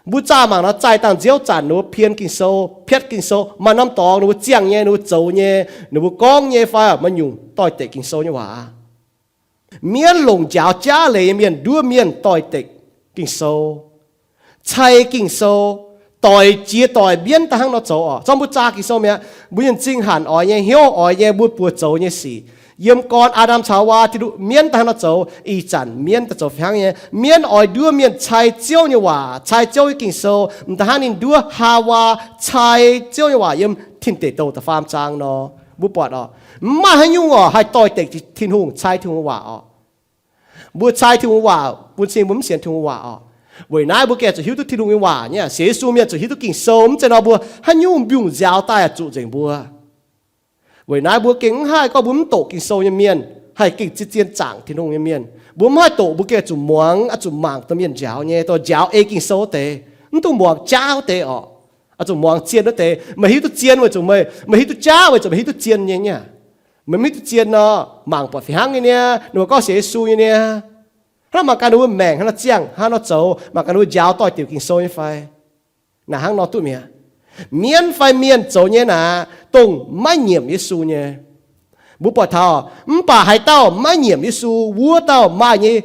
Mbuo zaah mangc nor, zaih dangh nziouv zanc ninh mbuo pien Ging-Sou, piatv Ging-Sou, maaih norm dorngx ninh mbuo ziangh nyei, ninh mbuo zoux nyei, ninh mbuo gorngv nyei fai maaih nyungc doix-dekc Ging-Sou nyei waac. Mienv longc njaaux jaav leiz nyei mienh nduov mienh doix-dekc Ging-Sou, cai Ging-Sou, doic jiex doic mienv daaih hnangv nor zoux orqc. Zorqv mbuo zaah Ging-Sou mi'aqv, mbuo nyei m'zing hanc oix nyei, hnyouv oix nyei, mbuo buoz zoux nyei sic, yiem gorn Aa^ndam caux Haawaa, Tin-Hungh mienv daaih hnangv nor zoux, ih zanc mienv daaih zoux fih hnangv nyei. Mienv oix nduov mienh cai Ziouv nyei waac, cai Ziouv nyei Ging-Sou, m'daaih hnangv ninh nduov Haawaa cai Ziouv nyei waac yiem tin deic douh da'faam zaang nor. Mbuo buatc orqc, mv maaih haaix nyungc orqc haih doix-dekc Tin-Hungh, cai Tin-Hungh waac orqc. Mbuo cai Tin-Hungh waac bun cing mbuo mv sienx Tin-Hungh waac orqc. Weic naaiv mbuo gengh zuqc hiuv duqv Tin-Hungh nyei waac nyei. Sienx Yesu mienh zuqc hiuv duqv Ging-Sou, mv zeiz nor mbuo haaix nyungc mbiungc nziaaux daaih zuqc nzengc mbuo. Weic naaiv mbuo gengh mv haih gorngv mbuo mv doqc Ging-Sou nyei mienh haih gengh zien-zien zaangc Tin-Hungh nyei mienh. Mbuo mv haih doqc, mbuo gengh zuqc muangx, oix zuqc mangc dorh mienh njaaux nyei, dorh njaaux ei Ging-Sou wuov deix, mv dungx muangx jaav wuov deix orqc. Oix zuqc muangx zien wuov deix. Meih hiuv duqv zien weic zuqc meih, meih hiuv duqv jaav weic zuqc meih hiuv duqv zien nyei nyei. Meih mv hiuv duqv zien nor, mangc buatc fih hnangv nyei niaa, ninh mbuo gorngv sienx Yesu nyei niaa. Hnangv mangc gaax ninh mbuo maengc hnangv nor ziangh, hnangv nor zoux, mangc gaax ninh mbuo njaaux doix-dekc Ging-Sou nyei fai? Naaic hnangv nor duqv mi'aqv. Mienv fai mienh zoux nyei naaic, dongh maiv nyiemc Yesu nyei. Mbuo buatc taux, mv baac haaix dauh maiv nyiemc Yesu, wuov dauh maaih nyei,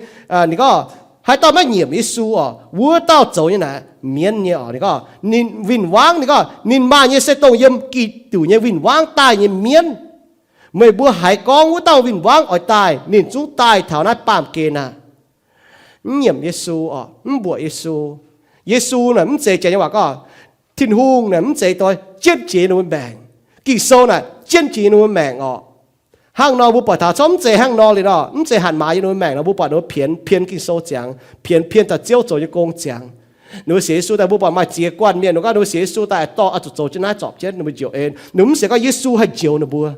ninh gorngv, haaix dauh maiv nyiemc Yesu orqc, wuov dauh zoux nyei naaic mienv nyei orqc. Ninh gorngv, ninh win-wangv, ninh gorngv ninh maaih nyei se dongh yiem Giduc nyei win-wangv daaih nyei mienv. Meih mbuo haiz gorngv wuov dauh win-wangv oix daaih, ninh zungv daaih taux naaiv baamh gen aqv. Mv nyiemc Yesu orqc, mv mbuoqc Yesu. Yesu naaic mv zeiz janx nyei waac gorngv, Tin-Hungh naaic mv zeiz doix jienv jiex ninh mbuo maengc. Ging-Sou naaic jienv jiex ninh mbuo maengc orqc. Hnangv nor mbuo buatc taux corc mv zeiz hnangv nor liuz nor, mv zeiz hatc maaz yiem ninh mbuo maengc nor, mbuo buatc ninh mbuo pienx, pienx Ging-Sou ziangx, pienx, pienx daaih Ziouv zoux nyei gong ziangx. Ninh mbuo sienx Yesu daaih, mbuo buatc maaih ziex guanh mienh, ninh gorngv ninh mbuo sienx Yesu daaih, dorh oix zuqc zoux jienv naaiv zorpc jienv ninh mbuo njoux en. Ninh mbuo mv sienx gorngv Yesu haih njoux ninh mbuo.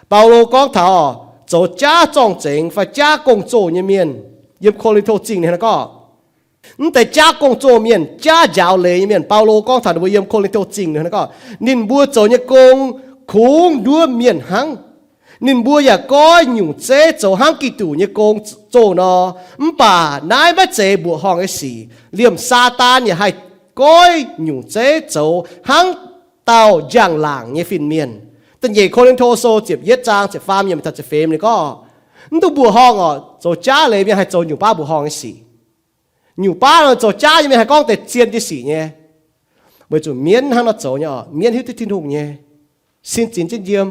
Baulo gorngv taux zoux jaav zorng-zengx fai jaav gong-zoh nyei mienh, yiem Ko^lin^to Zingh ninh gorngv, mv deix jaav gong-zoh mienh, jaav njaaux leiz nyei mienh, Baulo gorngv taux ninh mbuo yiem Ko^lin^to Zingh ninh gorngv, ninh mbuo zoux nyei gong kungx nduov mienh hnangv. Ninh mbuo yaac goiv nyungc zeiv zoux hnangv Giduc nyei gong zoh nor, mv baac naaiv maiv zeiz mbuoqc horngh nyei sic. Liemh Saadaan yaac haih goiv nyungc zeiv zoux hnangv dauh njang-laangc nyei fin-mienh. Da'nyeic Ko^lin^to Sou ziepc yietv zaang ziepc faam yiemc taux ziepc feix ninh gorngv, mv dungx mbuoqc horngh orqc, zoux jaav leiz mienh haih zoux nyungc baav mbuoqc horngh nyei sic. Nyungc baav zoux jaav nyei mienh haih gorngv deix zien nyei sic nyei. Weic zuqc mienv hnangv nor zoux nyei orqc, mienv hiuv duqv Tin-Hungh nyei, sin zinx jienv yiem.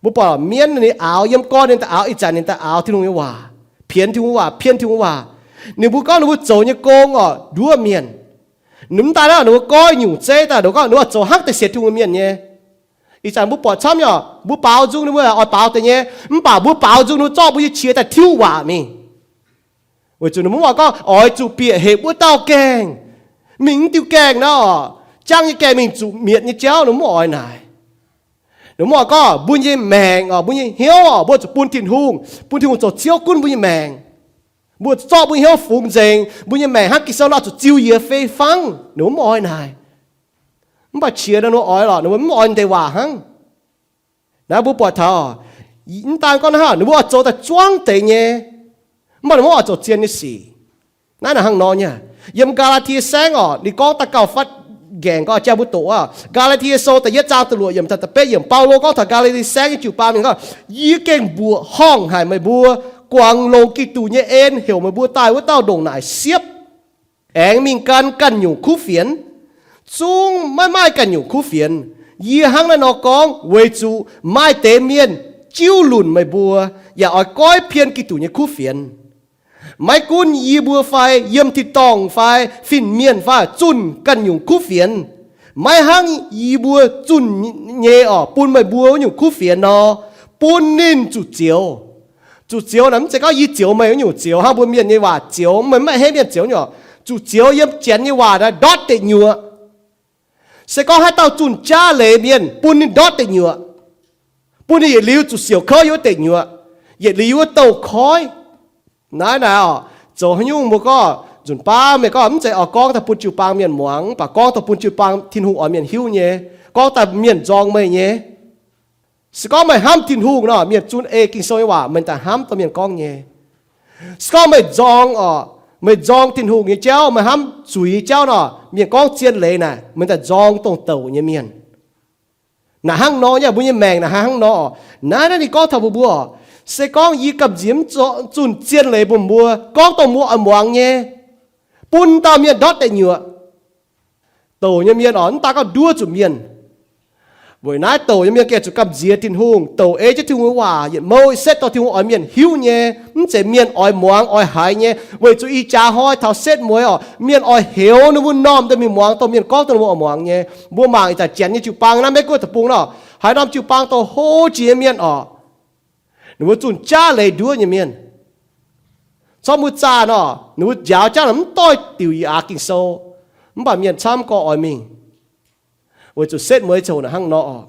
Mbuo buatc mienv ninh aaux yiem gorn ninh daaih aaux, ih zanc ninh daaih aaux Tin-Hungh nyei waac, pienx Tin-Hungh waac, pien Tin-Hungh waac. Ninh mbuo gorngv ninh mbuo zoux nyei gong orqc nduov mienh. Ninh mv daaih naaiv ninh mbuo goiv nyungc zeiv daaih, ninh mbuo gorngv ninh mbuo zoux hnangv deix sienx Tin-Hungh mienh nyei. Ih zanc mbuo buatc camv nyei orqc, mbuo baaux nzung ninh mbuo oix baaux deix nyei, mv baac mbuo baaux nzung ninh mbuo zorqv mbuo nyei qiex daaih tiuv waac mingh. Weic zuqc ninh mbuo mv oix gorngv oix zuqc bieqc hepc wuov dauh gaengh, mingh mv diuh gaengh nor, jangv nyei gaengh mingh zuqc mietc nyei jauv, ninh mbuo mv oix naaic. Ninh mbuo mv oix gorngv mbuo nyei maengc orqc, mbuo nyei hnyouv orqc, mbuo zuqc bun Tin-Hungh, bun Tin-Hungh zoux Ziouv gunv mbuo nyei maengc. Mbuo zorqv mbuo hnyouv fungx nzengc, mbuo nyei maengc hnangv Ging-Sou nor zuqc ziux yiez fei fangv, ninh mbuo mv oix naaic. Mv baac qiex nor ninh mbuo oix lorqc, ninh mbuo mv oix deix waac hnangv. Naaiv mbuo buatc taux, mv daan gorngv naaiv hnangv, ninh mbuo oix zoux daaih zuangv deix nyei, mv baac ninh mbuo mv oix zoux zien nyei sic. Naaiv naaic hnangv nor nyei. Yiem Gaa^laa^tie Saengv orqc, ninh gorngv daaih gauh fatv nqaengc gorngv jangx mbuo doqc aqv. Gaa^laa^tie Sou da'yietv zaang da'luoqc yiemc taux da'betv yiemc, Baulo gorngv taux Gaa^laa^tie Saengv nyei jiu-baang mienh gorngv, yie gengh mbuoqc horngh haic meih mbuo, guangc longc Giduc nyei en heuc meih mbuo daaih wuov dauh ndongc naaic siepv, aengx mingh gan ganh nyungc kuv fienx. Zungv maiv maaih ganh nyungc kuv fienx. Yie hnangv naaiv nor gorngv weic zuqc maaih deix mienh jiuv lunc meih mbuo, yaac oix goiv pien Giduc nyei kuv fienx. Maiv gunv yie mbuo fai yiem tin-dorngh fai fin-mienh fai zunh ganh nyungc kuv fienx, maiv hnangv yie mbuo zunh nyei orqc, bun meih mbuo wuov nyungc kuv fienx nor, bun ninh zuqc zioux. Zuqc zioux naaic mv zeiz gorngv yie zioux meih wuov nyungc zioux hnangv mbuo mienh nyei waac zioux, meih maiv henv mienh zioux nyungc. Zuqc zioux yiem janx nyei waac naaic ndortv deic nyuoqc. Se gorngv haaix dauh zunh jaav leiz mienh, bun ninh ndortv deic nyuoqc, bun ninh yietc liuz zuqc siouc kouv yiem wuov deic nyuoqc, yietc liuz yiem wuov douh koiv. Naaiv naaic orqc, zoux haaix nyungc mbuo gorngv nzunc baav mienh gorngv mv zeiz oix gorngv daaih bun jiu-baang mienh muangx, mv baac gorngv daaih bun jiu-baang Tin-Hungh oix mienh hiuv nyei, gorngv daaih mienh nzorng meih nyei. Se gorngv meih hnamv Tin-Hungh nor, mienh zunh ei Ging-Sou nyei waac, meih daaih hnamv dongh mienh gorngv nyei. Se gorngv meih nzorng oc, meih nzorng Tin-Hungh nyei jauv, meih hnamv zuiz nyei jauv nor, mienh gorngv zien leiz naaic, meih daaih nzorng dongh douc nyei mienh. Naaic hnangv nor nyei, mbuo nyei maengc naaic hnangv nor. Naaiv, naaiv ninh gorngv taux mbuo, mbuo, se gorngv yie gamh nziex zunh zien leiz bun mbuo, gorngv dongh mbuo oix muangx nyei, bun dauh mienh ndortv deic nyuoqc. Douc nyei mienh oc, mv daan gorngv nduov zuqc mienh. Weic naaiv douc nyei mienh gengh zuqc gamh nziex Tin-Hungh, douc ei jienv Tin-Hungh nyei waac, yietc mouh setv dorh Tin-Hungh oix mienh hiuv nyei, mv zeiz mienh oix muangx oix haiz nyei. Weic zuqc ih jaax hnoi taux setv mueiz oc, mienh oix heuc ninh mbuo m'normh daaih mingh muangx dongh mienh gorngv dongh ninh mbuo oix muangx nyei. Mbuo mangc ih zanc Janx nyei jiu-baang naaiv, Meiv-Guoqv deic-bung nor, haaix norm jiu-baang dongh hlo jiex nyei mienh oc, ninh mbuo zunh jaav leiz nduov nyei mienh. Corc mbuo zaah nor, ninh mbuo njaaux jaav leiz mv doix diuc yaac aax Ging-Sou, mv baac mienh camv gorx oix mingh. Weic zuqc setv mueiz ziouc naaic hnangv nor oc.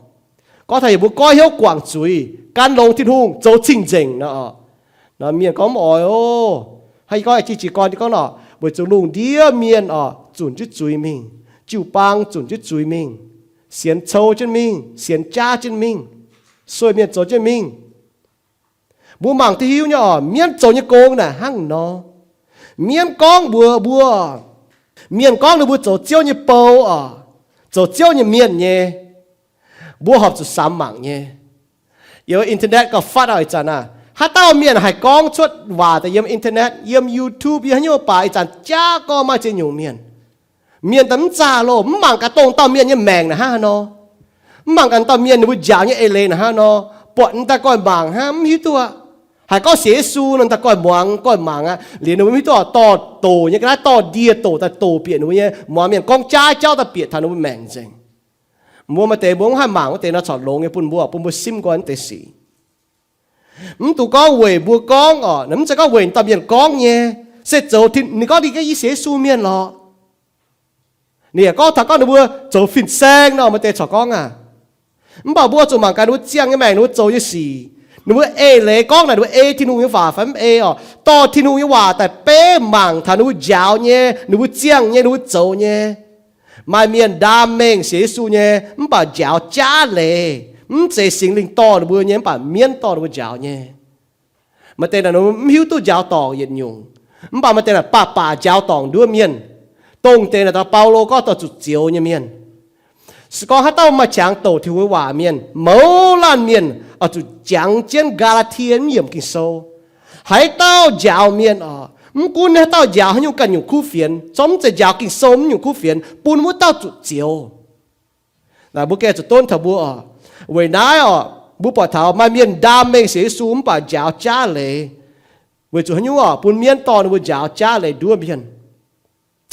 Gorngv taux yie mbuo goiv hnyouv guangc zuiz, gan longx Tin-Hungh, zoux cing-nzengc nor oc, mienh gorngv mv oix oc. Hnangv yie gorngv jiex jiez gorn gorngv nor, weic zuqc lungh ndiev mienh oc, zunc jienv zuiz mingh, jiu-baang zunc jienv zuiz mingh, sienx cou jienv mingh, sienx jaav jienv mingh, sueih mienh zoux jienv mingh. Mbuo mangc duqv hiuv nyei oc, mienv zoux nyei gong naaic hnangv nor. Mienv gorngv mbuox mbuo, mienh gorngv ninh mbuo zoux Ziouv nyei bou oc, zoux Ziouv nyei mienh nyei, mbuo horpc zuqc samx mangc nyei. Yiem internet gauh fatv aqv ih zanc aah, haaix dauh mienh haih gorngv cuotv waac daaih yiem internet, yiem YouTube, yiem haaix nyungc baac ih zanc jaav gorngv maaih ziex nyungc mienh. Mienh daaih mv zaah loh, mv mangc gaax dongh dauh mienh nyei maengc naaic hnangv haaix nor. Mv mangc gaax dauh mienh ninh mbuo njaaux nyei eix leiz naaic hnangv haaix nor. Buatc ninh daaih goiv mangc hnangv, mv hiuv duqv aqv. Haih gorngv sienx Yesu nor, ninh daaih goiv muangx goiv mangc aqv. Liuz ninh mbuo mv hiuv duqv oc, dorh doqc nyei ga'naaiv, dorh ndie-doqc daaih doqc bieqc ninh mbuo nyei, muangx mienh gorngv jaav jauv daaih bieqc taux ninh mbuo maengc nzengc. Mbuo maaih deix mbuo mv haih mangc wuov deix nor corc longx nyei bun mbuo, bun mbuo simv nqoi wuov deix sic. Mv dungx gorngv weic mbuo gorngv oc, mv zeiz gorngv weic dauh mienh gorngv nyei. Se zoux ninh gorngv ninh ganh yie sienx Yesu mienh lorqc. Ninh yaac gorngv taux gorngv ninh mbuo zoux fin-saeng nor, maaih deix corc gorngv aqv. Mv baac mbuo zuqc mangc gaax ninh mbuo ziangh nyei maengc, ninh mbuo zoux nyei sic, ninh mbuo eix leiz gorngv naaic ninh mbuo ei Tin-Hungh nyei waac fai mv ei oc, dorh Tin-Hungh nyei waac daaih beiv mangc taux ninh mbuo njaaux nyei, ninh mbuo ziangh nyei, ninh mbuo zoux nyei. Maaih mienh ndaam mengh sienx Yesu nyei, mv baac njaaux jaav leiz, mv zeiz Singx Lingh dorh ninh mbuo nyei, mv baac mienv dorh ninh mbuo njaaux nyei. Maaih deix naaic mv hiuv duqv njaaux dorngc yietc nyungc, mv baac maaih deix naaic baac baac njaaux dorngc nduov mienh. Dongh deix naaic dauh Baulo gorngv dorh zuqc zioux nyei mienh. Se gorngv haaix dauh maaih qangx douc Tin-Hungh nyei waac mienh, mouz laanh mienh oix zuqc jangx jienv Gaa^laa^tie mv yiemc Ging-Sou. Haaix dauh njaaux mienh oc, mv gunv haaix dauh njaaux haaix nyungc ganh nyungc kuv fienx, zorqv mv zeiz njaaux Ging-Sou mv nyungc kuv fienx, bun wuov dauh zuqc zioux. Naaic mbuo gengh zuqc donv taux mbuo oc. Weic naaiv oc, mbuo buatc taux maaih mienh ndaam mengh sienx Yesu mv baac njaaux jaav leiz. Weic zuqc haaix nyungc oc? Bun mienv dorh ninh mbuo njaaux jaav leiz nduov mienh.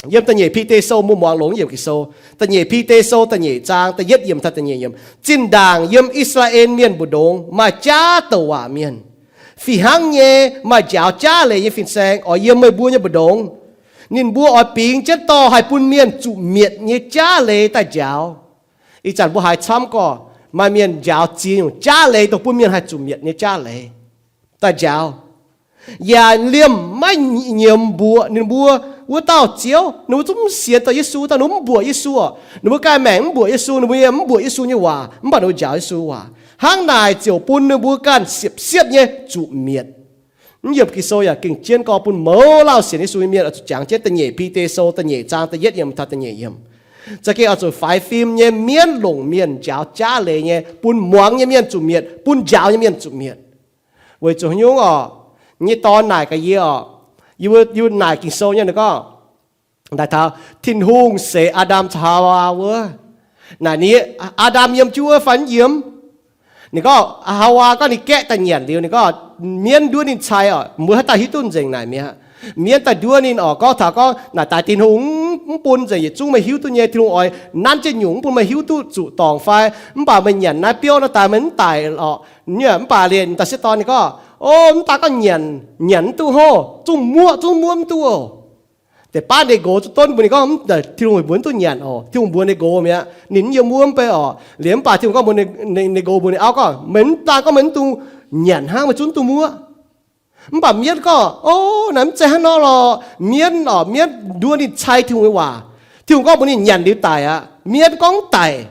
Yiem da'nyeic Bide Sou mbuo muangx longx yiemc Ging-Sou. Da'nyeic Bide Sou da'nyeic zaang da'yietv yiemc taux da'nyeic yiemc. Zinh ndaangc yiem I^saa^laa^en Mienh mbu'ndongx maaih jaav douc waac mienh. Fih hnangv nyei, maaih njaaux jaav leiz nyei fin-saeng oix yiem meih mbuo nyei mbu'ndongx. Ninh mbuo oix bingx jienv dorh haih bun mienh zuqc mietc nyei jaav leiz daaih njaaux. Ih zanc mbuo haiz camv gorqv, maaih mienh njaaux ziex nyungc jaav leiz dongh bun mienh haih zuqc mietc nyei jaav leiz daaih njaaux. Yaac liemh maiv nyiemz mbuoqc ninh mbuo wuov dauh Ziouv. Ninh mbuo zungv mv sienx dorh Yesu, dauh ninh mbuo mv mbuoqc Yesu oc. Ninh mbuo ganh maengc mv mbuoqc Yesu, ninh mbuo yaac mv mbuoqc Yesu nyei waac, mv baac ninh mbuo njaaux Yesu waac. Hnangv naaic ziouc bun ninh mbuo ganh siepv-siepv nyei zuqc mietc. Mv yiemc Ging-Sou yaac gengh jienv gorngv bun mouz lauh sienx Yesu nyei mienh oix zuqc jangx jienv da'nyeic Bide Sou da'nyeic zaang da'yietv yiemc taux da'nyeic yiemc. Za'gengh oix zuqc faix fim nyei mienv longc mienh njaaux jaav leiz nyei, bun muangx nyei mienh zuqc mietc, bun njaaux nyei mienh zuqc mietc. Weic zuqc haaix nyungc oc? Nyei dorn naaic gaax yie oc, yie, yie naaic Ging-Sou nyei ninh gorngv, naaic taux Tin-Hungh seix Aa^ndam caux Haawaa wuov. Naaic ninh, Aa^ndam yiem jienv wuov fai mv yiem? Ninh gorngv Haawaa gorngv ninh gaeqv daaih nyanc liuz, ninh gorngv mienv nduov ninh cai oc. Mbuo haaix dauh hiuv duqv nzengc naaic mi'aqv. Mienv daaih nduov ninh oc, gorngv taux gorngv naaic daaih Tin-Hungh mv bun nzengc, yietc zungv meih hiuv duqv nyei. Tin-Hungh oix nanv jienv nyungc mv bun meih hiuv duqv zuqc dorngc fai? Mv baac meih nyanc naaiv biouv nor daaih meih mv daic oc. Mv baac liemh daaih sieqv dorn ninh gorngv, o, mv daan gorngv nyanc, nyanc mv duqv hov, zungv muoqv, zungv muoqv mv duqv oc. Deix baav ninh nqox zuqc donv mbuox ninh gorngv, Tin-Hungh mbuox mv duqv nyanc oc. Tin-Hungh mbuox ninh nqox mi'aqv, ninh mv yiem wuov mv bei oc. Liemh mv baac Tin-Hungh gorngv mbuox ninh nqox, mbuox ninh auv gorngv, meih mv daan gorngv meih mv dungx nyanc hnangv, meih zungv mv duqv muoqv. Mv baac mienv gorngv, o, naaic mv zeiz hnangv nor lorqc. Mienv oc, mienv nduov ninh cai Tin-Hungh nyei waac. Tin-Hungh gorngv mbuox ninh nyanc liuz daic aqv. Mienv gorngv mv daic.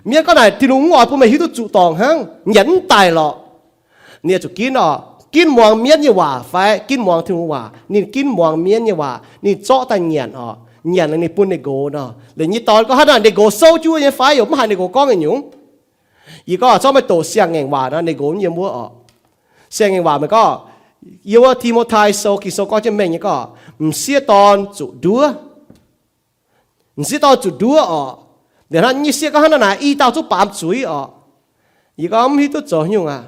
Mienv gorngv naaic, Tin-Hungh mv oix bun meih hiuv duqv zuqc dorngc hnangv, nyanc mv daic lorqc. Ninh zuqc ginv oc, ginv muangx mienv nyei waac fai ginv muangx Tin-Hungh waac? Ninh ginv muangx mienv nyei waac, ninh zorqv daaih nyanc oc. Nyanc liuz ninh bun ninh nqox nor. Liuz nyei dorn gorngv, Hnangv naaic ninh nqox souv jienv wuov nyei fai? Yaac mv haih ninh nqox gorngv nyungc. Yie gorngv, Zorqv meih doqc siang-ngaengc waac nor, ninh nqox mv yiem wuov oc. Siang-ngaengc waac meih gorngv, yiem wuov Ti^mo^tai Sou, Ging-Sou gorngv jienv mengh nyei gorngv, m'sieqv dorn zuqc nduov. M'sieqv dorn zuqc nduov oc. Liuz hnangv nyei sieqv gorngv, Hnangv naaic naaic i dauh zungv baamz zuiz oc. Yie gorngv, Mv hiuv duqv zoux haaix nyungc aqv.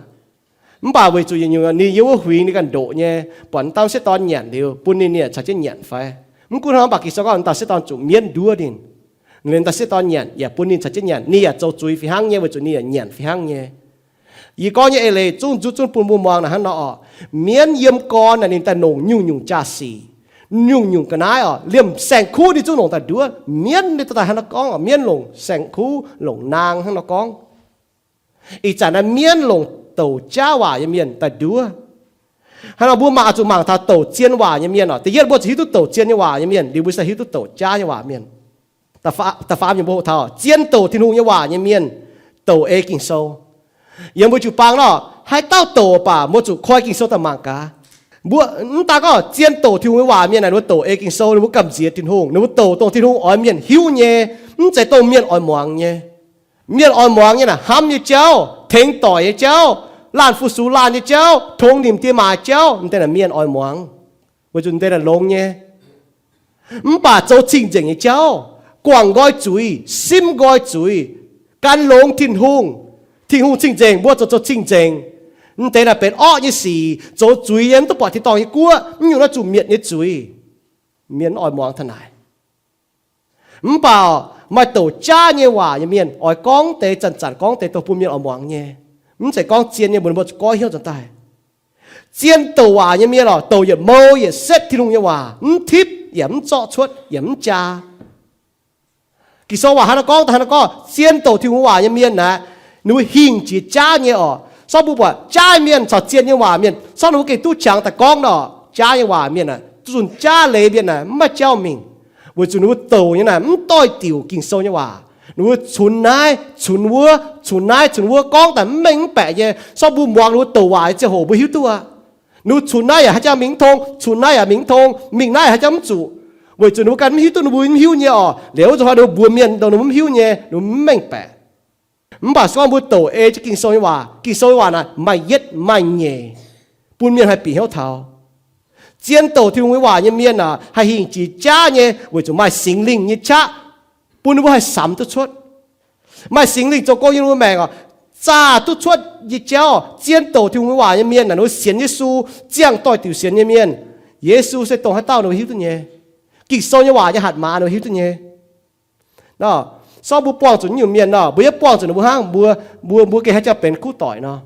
Mv baac weic zuqc yietc nyungc ninh yiem wuov huingx ninh ganh ndoqc nyei, buatc m'dauh m'sieqv dorn nyanc liuz bun ninh, ninh yaac caux jienv nyanc fai? Mv gunv hnangv, mv baac Ging-Sou gorngv m'dauh m'sieqv dorn zuqc mienv nduov ninh. Liuz m'dauh m'sieqv dorn nyanc yaac bun ninh caux jienv nyanc, ninh yaac zoux zuiz fih hnangv nyei weic zuqc ninh yaac nyanc fih hnangv nyei. Yie gorngv nyei eix leiz zungv nzuqc zunv bun mbuo muangx naaic hnangv nor oc. Mienv yiem gorn naaic ninh daaih longc nyungc-nyungc jaa-sic, nyungc-nyungc ga'naaiv oc. Liemh saeng-kuv ninh zungv longc daaih nduov. Mienv ninh daaih hnangv nor gorngv oc, mienv longc saeng-kuv, longc naang hnangv nor gorngv. Ih zanc naaiv mienv longc douc jaav waac nyei mienh daaih nduov. Hnangv nor mbuo mangc, zuqc mangc taux douc zien waac nyei mienh oc. Da'yietv mbuo zuqc hiuv duqv douc zien nyei waac nyei mienh liuz mbuo se hiuv duqv douc jaav nyei waac mienh. Da'faam nyungc mbuo hoqc taux zien douc Tin-Hungh nyei waac nyei mienh douc ei Ging-Sou. Yiem mbuo jiu-baang nor, haaix dauh douc baac mbuo zuqc koi Ging-Sou daaih mangc gaax. Mbuo mv daan gorngv zien douc Tin-Hungh nyei waac mienh naaic, ninh mbuo douc ei Ging-Sou, ninh mbuo gamh nziex Tin-Hungh, ninh mbuo douc dongh Tin-Hungh oix mienh hiuv nyei, mv zeiz dongh mienh oix muangx nyei. Mienh oix muangx nyei naaic hnamv nyei jauv, tengx doic nyei jauv, laanh fu-sux laanh nyei jauv, tongx nimc diex maac jauv, m'deix naaic mienh oix muangx, weic zuqc m'deix naaic longx nyei. Mv baac zoux cing-nzengc nyei jauv, guangc nqoi zuiz, simv nqoi zuiz, gan longx Tin-Hungh, Tin-Hungh cing-nzengc, mbuo zoux zoux cing-nzengc, m'deix naaic benx orqv nyei sic, zoux zuiz nyei, mv duqv buatc tin-dorngh nyei guoqv, mv nyungc naaiv zuqc mietc nyei zuiz. Mienh mv oix muangx taux naaic. Mv baac maaih douc jaav nyei waac nyei mienh oix gorngv deix, zanc-zanc gorngv deix dongh bun mienh oix muangx nyei. Mv zeiz gorngv zien nyei mbuox mbuo goiv hnyouv nzuonx daaih. Zien douc waac nyei mienh oc, douc yietc mou yietc setv Tin-Hungh nyei waac, mv tipv yaac mv zorqv cuotv yaac mv jaa. Ging-Sou waac hnangv naaiv gorngv, hnangv naaiv gorngv, zien douc Tin-Hungh waac nyei mienh naaic, ninh mbuo hingh jiex jaav nyei oc. Sortv mbuo buatc jaav mienh caux zien nyei waac mienh, sortv ninh mbuo gengh duqv qangx daaih gorngv nor, jaav nyei waac mienh aah, zunh jaav leiz mienh aah, mv maaih jauv mingh, weic zuqc ninh mbuo douc nyei naaic mv doix-diuc Ging-Sou nyei waac. Ninh mbuo cunx naaiv cunx wuov, cunx naaiv cunx wuov, gorngv daaih mv mengh mv baeqc nyei. Sortv mbuo muangx ninh mbuo douc waac nyei ziangh hoc mbuo hiuv duqv aqv. Ninh mbuo cunx naaiv yaac haaix jangx mingh mv tong, cunx naaiv yaac mingh mv tong, mingh naaiv yaac haaix jangx mv zuqc, weic zuqc ninh mbuo ganh mv hiuv duqv ninh mbuo mv hiuv nyei oc. Liuz wuov zuqc hnoi ninh mbuo mbuox mienh dongh ninh mbuo mv hiuv nyei, ninh mbuo mv mengh baeqc. Mv baac se gorngv mbuo douc ei jienv Ging-Sou nyei waac, Ging-Sou nyei waac naaic maaih yietv maaih nyeic, bun mienh haih bieqc hnyouv taux. Zien douc Tin-Hungh nyei waac nyei mienh aah, haih hingh jiex jaav nyei weic zuqc maaih Singx Lingh nyei qaqv bun ninh mbuo haih samx duqv cuotv. Maaih Singx Lingh zoux gong yiem ninh mbuo maengc oc, zaah duqv cuotv nyei jauv. Zien douc Tin-Hungh nyei waac nyei mienh naaic, ninh mbuo sienx Yesu, ziangh doix-diuc sienx nyei mienh, Yesu se dongh haaix dauh ninh mbuo hiuv duqv nyei. Ging-Sou nyei waac nyei hatc maaz ninh mbuo hiuv duqv nyei. Nor, sortv mbuo buangh zuqc nyungc mienh nor, mbuo yaac buangh zuqc ninh mbuo hnangv, mbuo, mbuo, mbuo gengh haaix jangx benx kuv doic nor.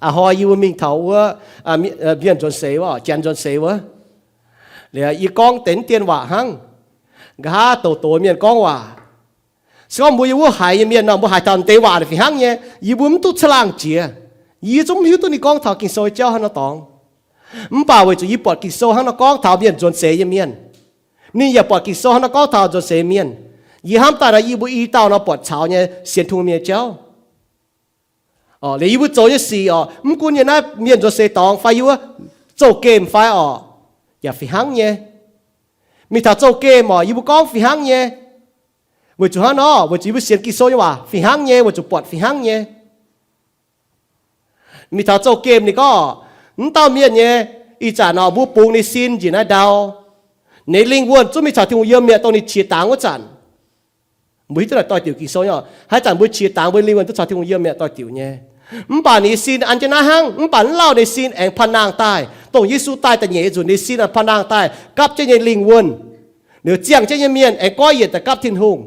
A'hnoi yie mbuo mingh taux wuov mienh nzuonx seix wuov, janx nzuonx seix wuov, liuz yie gorngv deix dien waac hnangv, nqa'haav douz-douz mienh gorngv waac. Se gorngv mbuo yiem wuov haiz nyei mienh nor, mbuo haiz taux deix waac naaic fih hnangv nyei, yie mbuo mv duqv caangh laangh jiex. Yie zungv mv hiuv duqv ninh gorngv taux Ging-Sou nyei jauv hnangv nor dorngx. Mv baac weic zuqc yie buatc Ging-Sou hnangv nor gorngv taux mienh nzuonx seix nyei mienh, ninh yaac buatc Ging-Sou hnangv nor gorngv taux nzuonx seix mienh. Yie hnamv daaih nor, yie mbuo i dauh nor buatc caux nyei sienx Tin-Hungh mienh nyei jauv. Liuz yie mbuo zoux nyei sic oc, mv gunv yiem naaiv mienh nzuonx seix dorngx fai yie mbuo zouh gemh fai oc, yaac fih hnangv nyei. Mingh taux zouh gemh oc, yie mbuo gorngv fih hnangv nyei. Weic zuqc hnangv nor, weic zuqc yie mbuo sienx Ging-Sou nyei waac fih hnangv nyei, weic zuqc buatc fih hnangv nyei. Mingh taux zouh gemh ninh gorngv, mv dauh mienh nyei, ih zanc nor mbuo bungx ninh sin njiec naaiv ndau, ninh lingh wuonh zungv mingh caux Tin-Hungh yiem mi'aqv dongh ninh qiex dangx wuov zanc. Mbuo hiuv duqv naaic doix-diuc Ging-Sou nyei, haaix zanc mbuo qiex dangx mbuo lingh wuonh duqv caux Tin-Hungh yiem mi'aqv doix-diuc nyei. Mv baac ninh sin an jienv naaiv hnangv, mv baac mv lauh ninh sin aengx paan-nangh daaih. Dongh Yesu daaih da'nyeic nyei nzunc ninh sin aengx paan-nangh daaih gapv jienv nyei lingh wuonh. Liuz ziangh jienv nyei mienh aengx goiv yienc daaih gapv Tin-Hungh.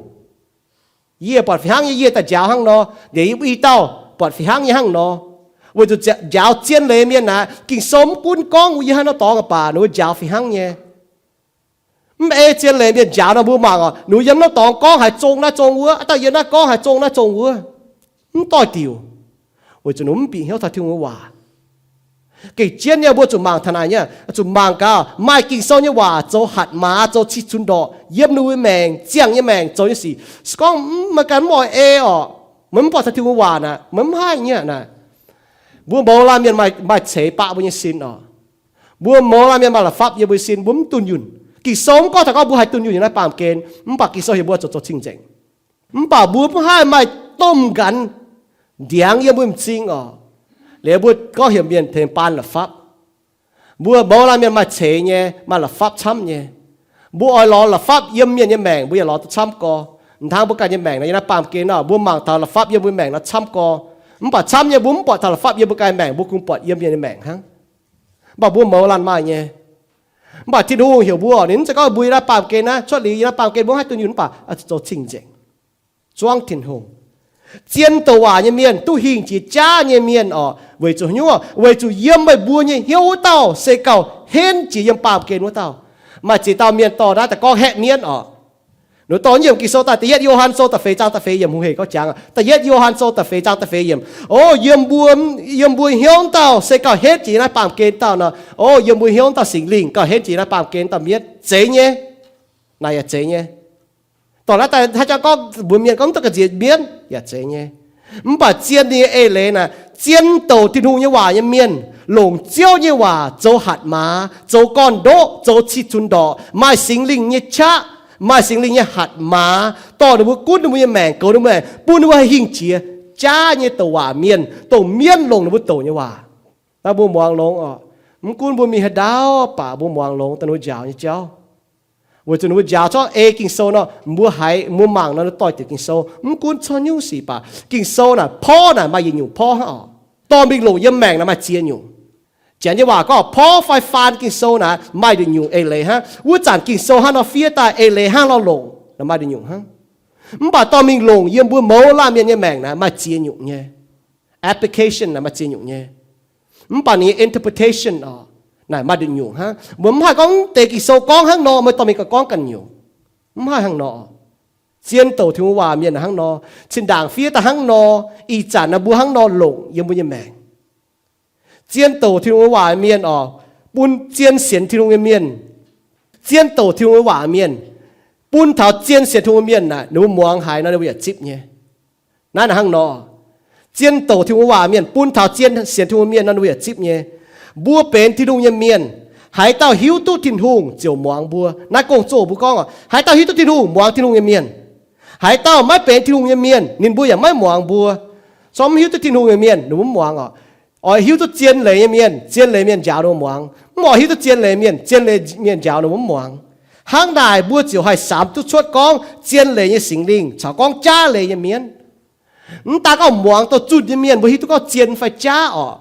Yie buatc fih hnangv nyei, yie daaih njaaux hnangv nor, liuz yie mbuo i dauh buatc fih hnangv nyei hnangv nor. Weic zuqc njaaux zien leiz mienh naaic, Ging-Sou mv gunv gorngv yie hnangv nor dorngx baac ninh mbuo njaaux fih hnangv nyei. Mv ei zien leiz mienh njaaux nor mbuo mangc oc, ninh mbuo yiem naaiv dorngx gorngv haaix zong naaiv zong wuov, aa dauh yiem naaiv gorngv haaix zong naaiv zong wuov, mv doix-diuc, weic zuqc ninh mv bieqc hnyouv taux Tin-Hungh nyei waac. Gengh jienv nyei mbuo zuqc mangc taux naaic nyei, zuqc mangc gaax maaih Ging-Sou nyei waac zoux hatc maaz, zoux cih cunx ndorqc yiem ninh mbuo maengc, ziangh nyei maengc zoux nyei sic. Se gorngv mv, meih ganh mv oix ei orqc, Meih mv buatc taux Tin-Hungh nyei waac naaic, meih mv haih nyieqc naaic. Mbuo mouz laanh mienh maaih ceix baqv mbuo nyei sin oc. Mbuo mouz laanh mienh maaih la'fapv yiem mbuo sin, mbuo mv dunh yunh. Ging-Sou mv gorngv taux gorngv mbuo haih dunh yunh yiem naaiv baamh gen, mv baac Ging-Sou heuc mbuo zuqc zoux cing-nzengc. Mv baac mbuo mv haih maaih domh nqanx ndiangx yiem mbuo m'zing oc. Liuz mbuo gorngv heuc mienh tengx baan la'fapv. Mbuo mouz laanh mienh maaih ceix nyei, maaih la'fapv camv nyei. Mbuo oix lorz la'fapv yiem mienh nyei maengc, mbuo yaac lorz duqv camv gorx. M'hnangv mbuo ganh nyei maengc nor, yiem naaiv baamh gen nor, mbuo mangc taux la'fapv yiem mbuo maengc nor camv gorx. Mv baac camv nyei, mbuo mv buatc taux la'fapv yiem mbuo ganh maengc, mbuo kungx buatc yiem mienh nyei maengc hnangv. Mv baac mbuo mouz laanh maaih nyei. Mv baac Tin-Hungh heuc mbuo, ninh mv zeiz gorngv mbuo yiem naaiv baamh gen naaiv, cuotv liuz yiem naaiv baamh gen mbuo mv haih dunh yunh mv baac oix zuqc zoux cing-nzengc, zuangv Tin-Hungh. Zien douc waac nyei mienh duqv hingh jiex jaav nyei mienh oc. Weic zuqc haaix nyungc? Weic zuqc yiem meih mbuo nyei hnyouv wuov dauh se gauh henv jiex yiem baamh gen wuov dauh. Maaih ziex dauh mienh dorh naaiv daaih gorngv haeqv mienv oc. Ninh dorh nyiemc Ging-Sou daaih, da'yietv Yo^han Sou da'feix zaang da'feix yiemc, hungh hec gorngv jangx, da'yietv Yo^han Sou da'feix zaang da'feix yiemc, o, yiem mbuo, yiem mbuo hnyouv dauh se gauh henv jiex naaiv baamh gen dauh nor. O, yiem mbuo hnyouv dauh Singx Lingh gauh henv jiex naaiv baamh gen dauh mienv. Zeiz nyei. Naaic yaac zeiz nyei. Dorh naaiv daaih haaix jangx gorngv mbuox mienh gorngv mv duqv ga'nziex mienv yaac zeiz nyei. Mv baac zien nyei eix leiz naaic, zien douc Tin-Hungh nyei waac nyei mienh, longc Ziouv nyei waac zoux hatc maaz, zoux gorn-ndoqv, zoux cih cunx ndorqc, maaih Singx Lingh nyei qaqv, maaih Singx Lingh nyei hatc maaz dorh ninh mbuo gunv ninh mbuo nyei maengc, goux ninh mbuo maengc, bun ninh mbuo haih hingh jiex jaav nyei douc waac mienh, dongh mienv longc ninh mbuo douc nyei waac. Naaiv mbuo muangx longx oc. Mv gunv mbuo mingh haaix ndaauv baac mbuo muangx longx daaih ninh mbuo njaaux nyei jauv. Weic zuqc ninh mbuo njaaux cuotv ei Ging-Sou nor, mbuo haiz mbuo mangc nor, doix-diuc Ging-Sou, mv gunv corc nyungc sic baac Ging-Sou naaic porv naaic maaih yietc nyungc porv hnangv oc. Dorh mingh longc yiem maengc naaic maaih ziex nyungc. Janx nyei waac gorngv porv fai faan Ging-Sou naaic maaih nduqc nyungc eix leiz hnangv. Wuov zanc Ging-Sou hnangv nor fiev daaih eix leiz hnangv nor longc naaic maaih nduqc nyungc hnangv. Mv baac dorh mingh longc yiem mbuo mouz laanh mienh nyei maengc naaic maaih ziex nyungc nyei. Application naaic maaih ziex nyungc nyei. Mv baac ninh nyei interpretation oc, naaic maaih nduqc nyungc hnangv. Mbuo mv haih gorngv deix Ging-Sou gorngv hnangv nor, meih dorh mingh gorngv ganh nyungc. Mv haih hnangv nor. Zien douc Tin-Hungh waac mienh hnangv nor, zinh ndaangc fiev daaih hnangv nor, ih zanc naaiv mbuo hnangv nor longc yiem mbuo nyei maengc. Zien douc Tin-Hungh waac mienh oc, bun zien sienx Tin-Hungh nyei mienh. Zien douc Tin-Hungh waac mienh bun taux zien sienx Tin-Hungh mienh naaic, ninh mbuo muangx haiz nor ninh mbuo yaac zipv nyei. Naaiv naaic hnangv nor, zien douc Tin-Hungh waac mienh bun taux zien sienx Tin-Hungh mienh nor ninh mbuo yaac zipv nyei. Mbuo benx Tin-Hungh nyei mienh, haaix dauh hiuv duqv Tin-Hungh ziouc muangx mbuo. Naaiv gong-zoh mbuo gorngv oc, haaix dauh hiuv duqv Tin-Hungh muangx Tin-Hungh nyei mienh. Haaix dauh maiv benx Tin-Hungh nyei mienh, ninh mbuo yaac maiv muangx mbuo. Corc mv hiuv duqv Tin-Hungh nyei mienh ninh mbuo mv muangx oc. Oix hiuv duqv zien leiz nyei mienh, zien leiz mienh njaaux ninh mbuo muangx. Mv oix hiuv duqv zien leiz mienh, zien leiz mienh njaaux ninh mbuo mv muangx. Hnangv naaic mbuo ziouc haih samx duqv cuotv gorngv zien leiz nyei Singx Lingh caux gorngv jaav leiz nyei mienv. Mv daaih gorngv muangx douz zunh nyei mienh mbuo hiuv duqv gorngv zien fai jaav oc.